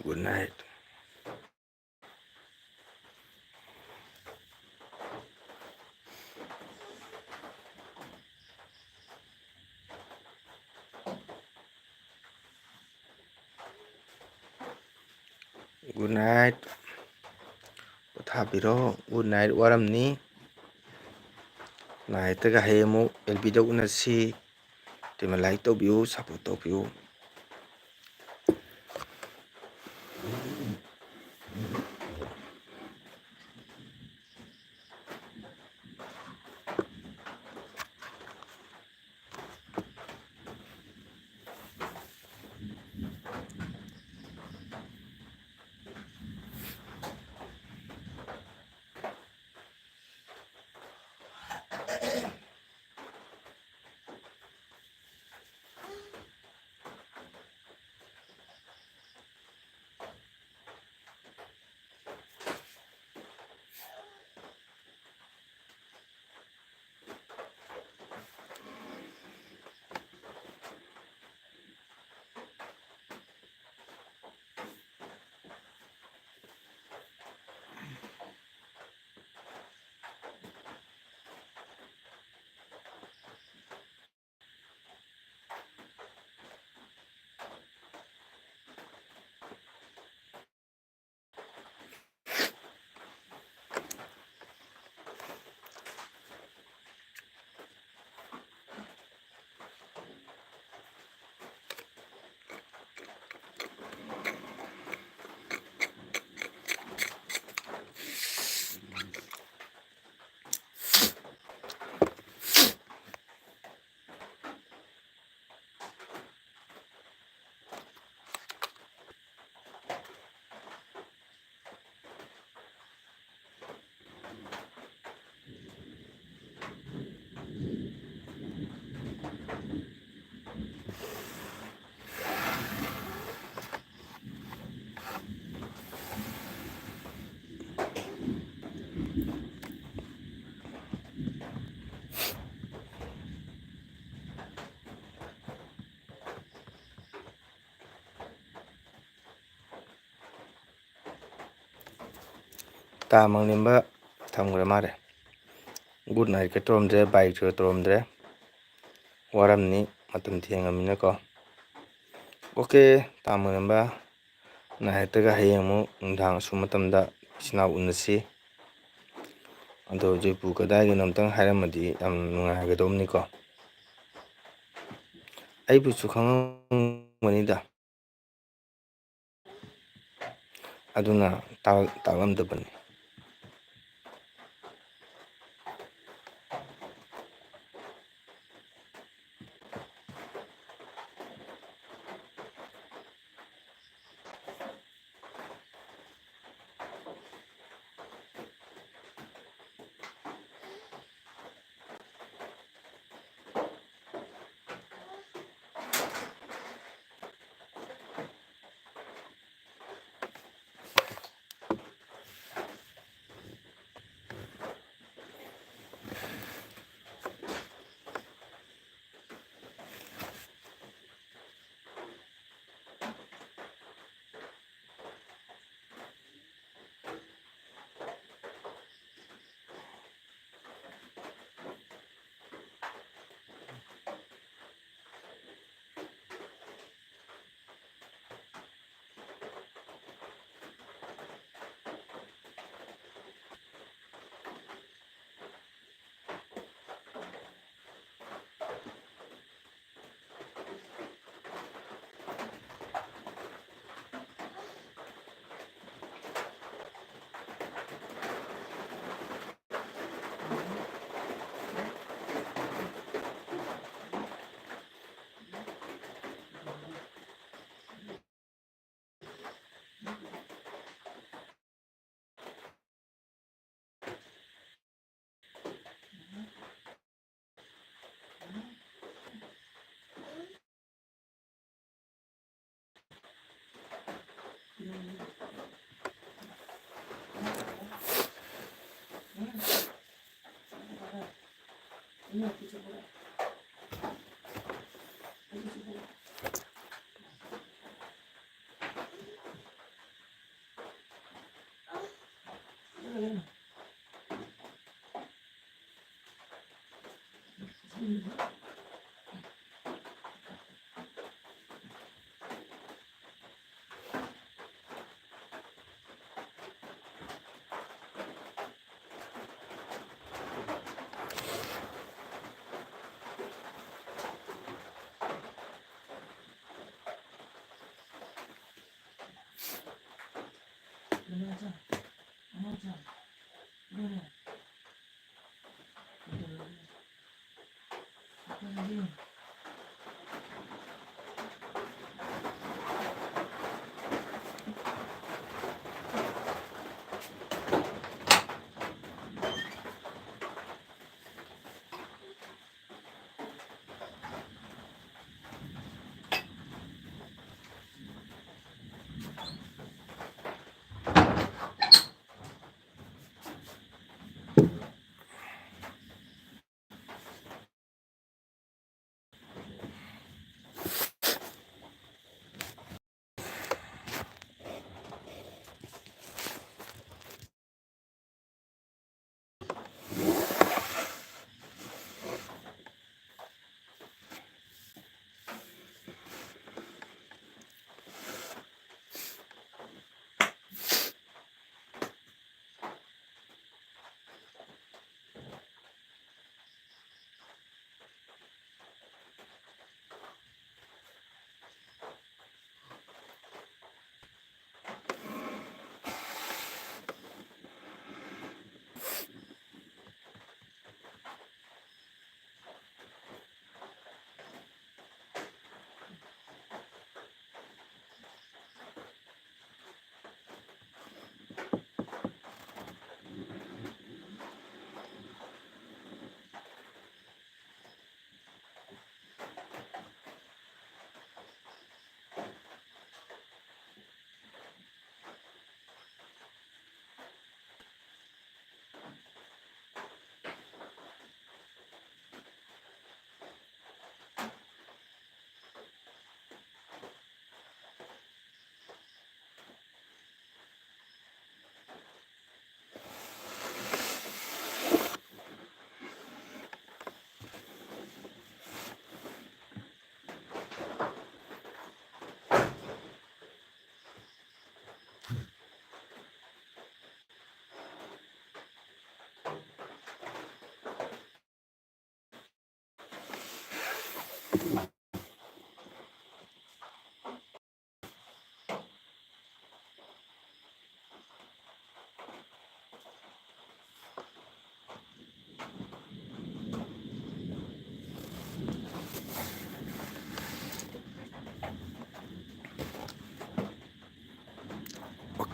Good night. Good night. ꯄꯣꯊꯥꯕꯤꯔꯣ꯫ Good night꯫ ꯋꯥꯔꯝꯅꯤ꯫ Nightꯇꯒ ꯍꯌꯦꯡ ꯑꯃꯨꯛ ꯑꯦꯜ ꯕꯤꯗ ꯎꯅꯁꯤ꯫ ꯇꯤꯃ like ꯇꯧꯕꯤꯌꯨ, support ꯇꯧꯕꯤꯌꯨ꯫ ꯇꯥ ꯃꯪꯂꯦꯝꯕ ꯊꯝꯈ꯭ꯔ ꯃꯥꯜꯂꯦ꯫ ꯒꯨꯗ ꯅꯥꯏꯠꯀ ꯇꯧꯔꯝꯗ꯭ꯔꯦ, ꯕꯥꯏ ꯇꯨꯒ ꯇꯧꯔꯝꯗ꯭ꯔꯦ꯫ ꯋꯥꯔꯝꯅꯤ, ꯃꯇꯝ ꯊꯦꯡꯉꯃꯤꯅꯀꯣ꯫ ꯑꯣꯀꯦ, ꯇꯥ ꯃꯪꯂꯦꯝꯕ, ꯅꯥꯏꯠꯇꯒ ꯍꯌꯦꯡ ꯑꯃꯨꯛ ꯅꯨꯡꯗꯥꯡ ꯑꯁꯨꯝ ꯃꯇꯝꯗ ꯏꯆꯤꯟ ꯏꯅꯥꯎ ꯎꯅꯁꯤ꯫ ꯑꯗꯣ ꯍꯧꯖꯤꯛ ꯄꯨ ꯀꯗꯥꯏꯒꯤꯅꯣ ꯑꯝꯇꯪ ꯍꯥꯏꯔꯝꯃꯗꯤ ꯌꯥꯝ ꯅꯨꯡꯉꯥꯏꯒꯗꯧꯕꯅꯤꯀꯣ꯫ ꯑꯩꯕꯨꯁꯨ ꯈꯪꯉꯝꯒꯅꯤꯗ꯫ ꯑꯗꯨꯅ ꯇꯥꯛ-, ꯇꯥꯛꯂꯝꯗꯕꯅꯤ꯫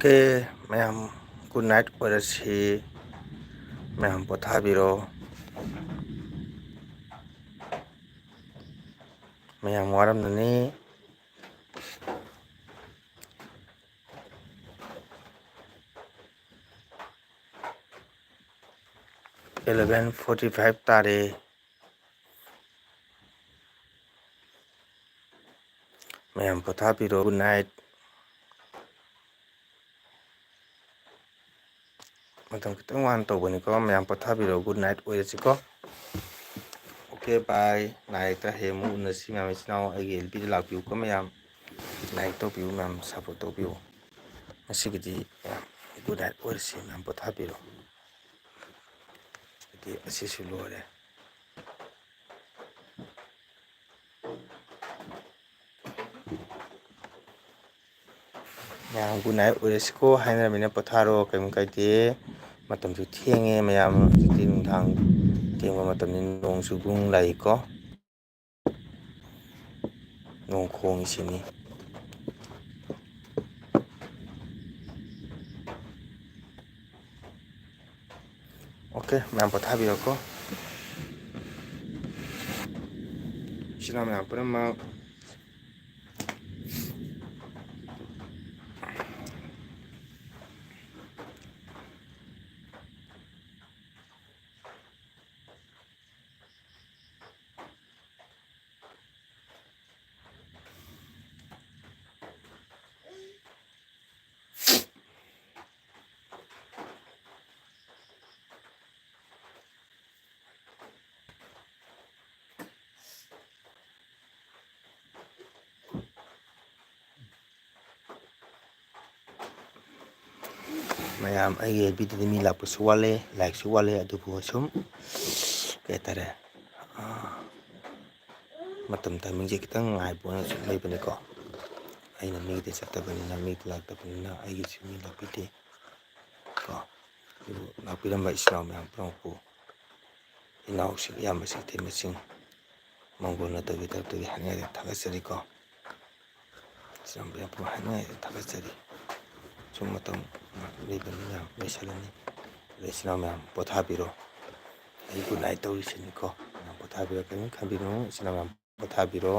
Okay, ꯃꯌꯥꯝ good night ꯑꯣꯏꯔꯁꯤ꯫ ꯃꯌꯥꯝ ꯄꯣꯊꯥꯕꯤꯔꯣ꯫ ꯃꯌꯥꯝ ꯋꯥꯔꯝꯂꯅꯤ꯫ Eleven forty five ꯇꯥꯔꯦ꯫ ꯃꯌꯥꯝ ꯄꯣꯊꯥꯕꯤꯔꯣ꯫ Good night꯫ ꯃꯇꯝ ꯈꯤꯇꯪ ꯋꯥꯅ ꯇꯧꯕꯅꯤꯀꯣ꯫ ꯃꯌꯥꯝ ꯄꯣꯊꯥꯕꯤꯔꯣ꯫ Good night ꯑꯣꯏꯔꯁꯤꯀꯣ꯫ Okay, bye꯫ ꯂꯥꯏꯔꯤꯛꯇ ꯍꯌꯦꯡ ꯑꯃꯨꯛ ꯎꯅꯁꯤ ꯃꯌꯥꯝ ꯏꯆꯤꯟ ꯏꯅꯥꯎ꯫ ꯑꯩꯒꯤ L P ꯗ ꯂꯥꯛꯄꯤꯌꯨꯀꯣ ꯃꯌꯥꯝ꯫ Like ꯇꯧꯕꯤꯌꯨ ꯃꯌꯥꯝ, support ꯇꯧꯕꯤꯌꯨ꯫ ꯉꯁꯤꯒꯤꯗꯤ ꯃꯌꯥꯝ good night ꯑꯣꯏꯔꯁꯤ꯫ ꯃꯌꯥꯝ ꯄꯣꯊꯥꯕꯤꯔꯣ꯫ ꯑꯗꯨꯗꯤ ꯑꯁꯤꯁꯨ ꯂꯣꯏꯔꯦ꯫ ꯃꯌꯥꯝ good night ꯑꯣꯏꯔꯁꯤꯀꯣ꯫ ꯍꯥꯏꯅꯔꯕꯅꯤꯅ ꯄꯣꯊꯥꯔꯣ, ꯀꯩꯝ ꯀꯥꯏꯗꯦ꯫ ꯃꯇꯝꯁꯨ ꯊꯦꯡꯉꯦ ꯃꯌꯥꯝ, ꯍꯧꯖꯤꯛꯇꯤ ꯅꯨꯡꯗꯥꯡ ꯊꯦꯡꯕ ꯃꯇꯝꯅꯤ, ꯅꯣꯡꯁꯨ ꯒꯨꯡ ꯂꯥꯛꯏꯀꯣ꯫ ꯅꯣꯡ ꯈꯣꯡꯉꯤꯁꯤꯅꯤ꯫ Okay, ꯃꯌꯥꯝ ꯄꯣꯊꯥꯕꯤꯔꯣꯀꯣ꯫ ꯏꯆꯤꯟ ꯏꯅꯥꯎ ꯃꯌꯥꯝ ꯄꯨꯝꯅꯃꯛ꯫ ꯃꯌꯥꯝ, ꯑꯩꯒꯤ L P ꯗꯗꯤ ꯃꯤ ꯂꯥꯛꯄꯁꯨ ꯋꯥꯠꯂꯦ, like ꯁꯨ ꯋꯥꯠꯂꯦ, ꯑꯗꯨꯕꯨ ꯁꯨꯝ ꯀꯩ ꯍꯥꯏꯇꯥꯔꯦ, ꯑꯥ, ꯃꯇꯝ timing ꯁꯦ ꯈꯤꯇꯪ ꯉꯥꯏꯕ ꯑꯣꯏꯅ ꯁꯨꯝ ꯂꯩꯕꯅꯤꯀꯣ꯫ ꯑꯩꯅ ꯃꯤꯗ ꯆꯠꯇꯕꯅꯤꯅ, ꯃꯤꯗ ꯂꯥꯛꯇꯕꯅꯤꯅ ꯑꯩꯒꯤꯁꯨ ꯃꯤ ꯂꯥꯛꯄꯤꯗꯦ ꯀꯣ꯫ ꯑꯗꯨꯕꯨ ꯂꯥꯛꯄꯤꯔꯝꯕ ꯏꯆꯤꯟ ꯏꯅꯥꯎ ꯃꯌꯥꯝ ꯄꯨꯝꯅꯃꯛꯄꯨ ꯏꯅꯥꯎꯁꯤꯡ, ꯏꯌꯥꯝꯕꯁꯤꯡ, ꯏꯇꯩꯃꯁꯤꯡ, ꯃꯪꯒꯣꯜꯅ ꯇꯧꯕꯤ ꯇꯔꯞꯇꯒꯤ ꯍꯥꯏꯅꯤꯡꯉꯥꯏꯗ ꯊꯥꯒꯠꯆꯔꯤꯀꯣ꯫ ꯏꯆꯤꯟ ꯏꯅꯥꯎ ꯃꯌꯥꯝ ꯄꯨꯝꯅꯃꯛ ꯍꯥꯏꯅꯤꯡꯉꯥꯏꯗ ꯊꯥꯒꯠꯆꯔꯤ꯫ ꯃꯇꯝ ꯂꯩꯕꯅꯤꯅ ꯂꯣꯏꯁꯤꯜꯂꯅꯤ꯫ ꯑꯗꯣ ꯏꯆꯤꯟ ꯏꯅꯥꯎ ꯃꯌꯥꯝ ꯄꯣꯊꯥꯕꯤꯔꯣ꯫ ꯑꯩ good night ꯇꯧꯔꯤꯁꯤꯅꯤꯀꯣ꯫ ꯃꯌꯥꯝ ꯄꯣꯊꯥꯕꯤꯔꯣ, ꯀꯔꯤꯝ ꯈꯟꯕꯤꯒꯅꯨ꯫ ꯏꯆꯤꯟ ꯏꯅꯥꯎ ꯃꯌꯥꯝ ꯄꯣꯊꯥꯕꯤꯔꯣ꯫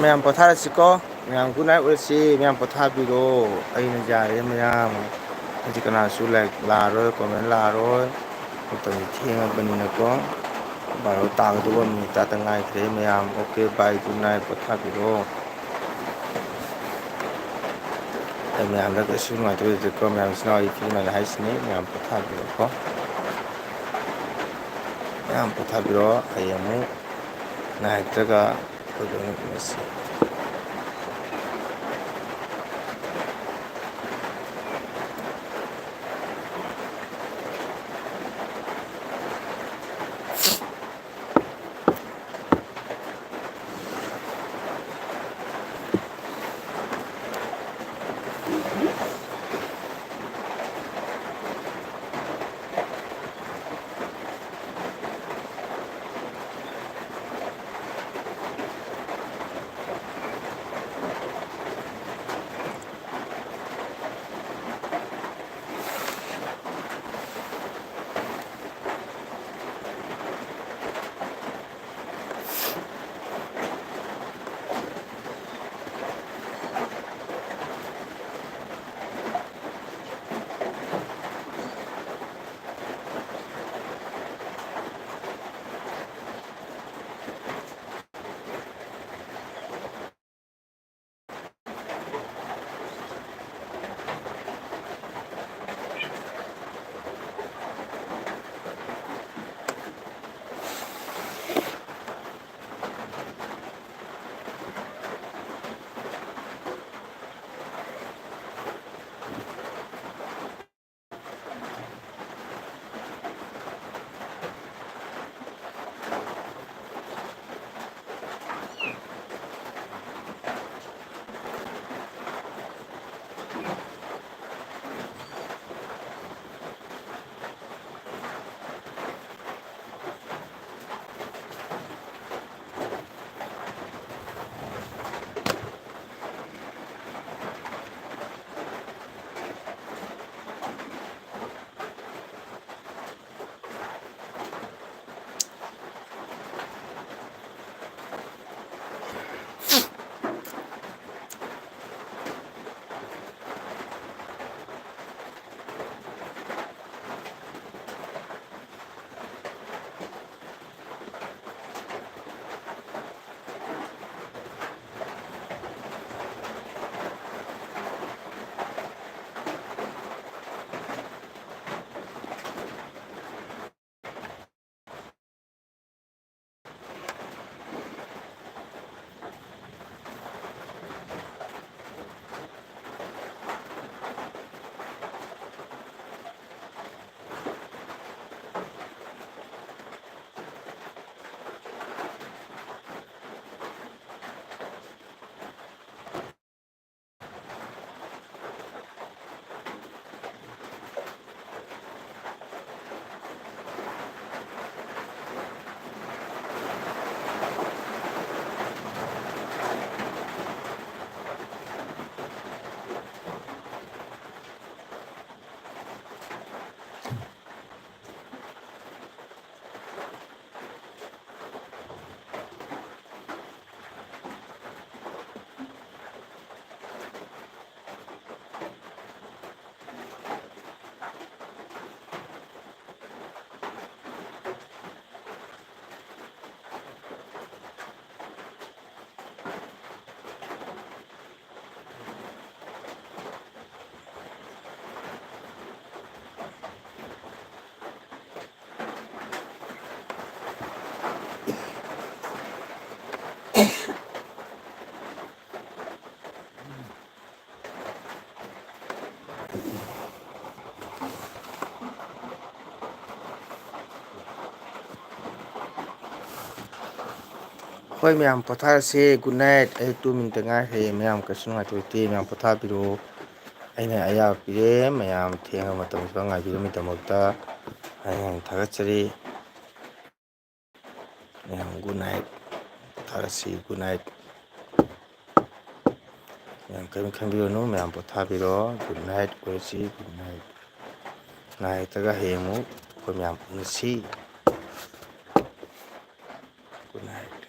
ꯃꯌꯥꯝ ꯄꯣꯊꯥꯔꯁꯤꯀꯣ꯫ ꯃꯌꯥꯝ good night ꯑꯣꯏꯔꯁꯤ꯫ ꯃꯌꯥꯝ ꯄꯣꯊꯥꯕꯤꯔꯣ꯫ ꯑꯩꯅ ꯌꯥꯔꯦ ꯃꯌꯥꯝ꯫ ꯍꯧꯖꯤꯛ ꯀꯅꯥꯁꯨ like ꯂꯥꯛꯑꯔꯣꯏ, comment ꯂꯥꯛꯑꯔꯣꯏ꯫ ꯃꯇꯝꯁꯦ ꯊꯦꯡꯉꯕꯅꯤꯅꯀꯣ꯫ ꯕꯥꯔꯣ ꯇꯥꯒꯗꯧꯕ minute ꯇꯥꯇ ꯉꯥꯏꯈ꯭ꯔꯦ ꯃꯌꯥꯝ꯫ Okay, bye, good night, ꯄꯣꯊꯥꯕꯤꯔꯣ꯫ ꯑꯩ ꯃꯌꯥꯝꯗ ꯀꯩꯁꯨ ꯅꯨꯡꯉꯥꯏꯇꯕ ꯂꯩꯇꯦꯀꯣ ꯃꯌꯥꯝ꯫ ꯏꯆꯤꯟ ꯏꯅꯥꯎ ꯏꯆꯤꯟ ꯏꯅꯥꯎꯗ ꯍꯥꯏꯁꯤꯅꯤ, ꯃꯌꯥꯝ ꯄꯣꯊꯥꯕꯤꯔꯣꯀꯣ꯫ ꯃꯌꯥꯝ ꯄꯣꯊꯥꯕꯤꯔꯣ꯫ ꯍꯌꯦꯡ ꯑꯃꯨꯛ ꯉꯥꯏꯍꯥꯛꯇ꯭ꯔꯒ ꯑꯩꯈꯣꯏ ꯂꯣꯏꯅ ꯎꯅꯁꯤ꯫ ꯑꯩꯈꯣꯏ ꯃꯌꯥꯝ ꯄꯣꯊꯥꯔꯁꯦ꯫ Good night꯫ ꯑꯩ ꯇꯨꯝꯃꯤꯟꯇ ꯉꯥꯏꯈ꯭ꯔꯦ꯫ ꯃꯌꯥꯝ ꯀꯩꯁꯨ ꯅꯨꯡꯉꯥꯏꯊꯣꯛꯇꯦ꯫ ꯃꯌꯥꯝ ꯄꯣꯊꯥꯕꯤꯔꯣ꯫ ꯑꯩꯅ ꯑꯌꯥꯕ ꯄꯤꯔꯦ꯫ ꯃꯌꯥꯝ ꯊꯦꯡꯉ ꯃꯇꯝꯁꯤꯗ ꯉꯥꯏꯕꯤꯔꯝꯃꯤꯗꯃꯛꯇ ꯍꯥꯏꯅ ꯌꯥꯝ ꯊꯥꯒꯠꯆꯔꯤ꯫ ꯃꯌꯥꯝ good night꯫ ꯄꯣꯊꯥꯔꯁꯤ꯫ Good night꯫ ꯃꯌꯥꯝ ꯀꯔꯤꯝ ꯈꯟꯕꯤꯔꯨꯅꯨ꯫ ꯃꯌꯥꯝ ꯄꯣꯊꯥꯕꯤꯔꯣ꯫ Good night ꯑꯣꯏꯔꯁꯤ꯫ Good night꯫ Nightꯇꯒ ꯍꯌꯦꯡ ꯑꯃꯨꯛ ꯑꯩꯈꯣꯏ ꯃꯌꯥꯝ ꯎꯅꯁꯤ꯫ Good night꯫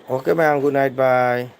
Okay ꯃꯌꯥꯝ, good night, bye꯫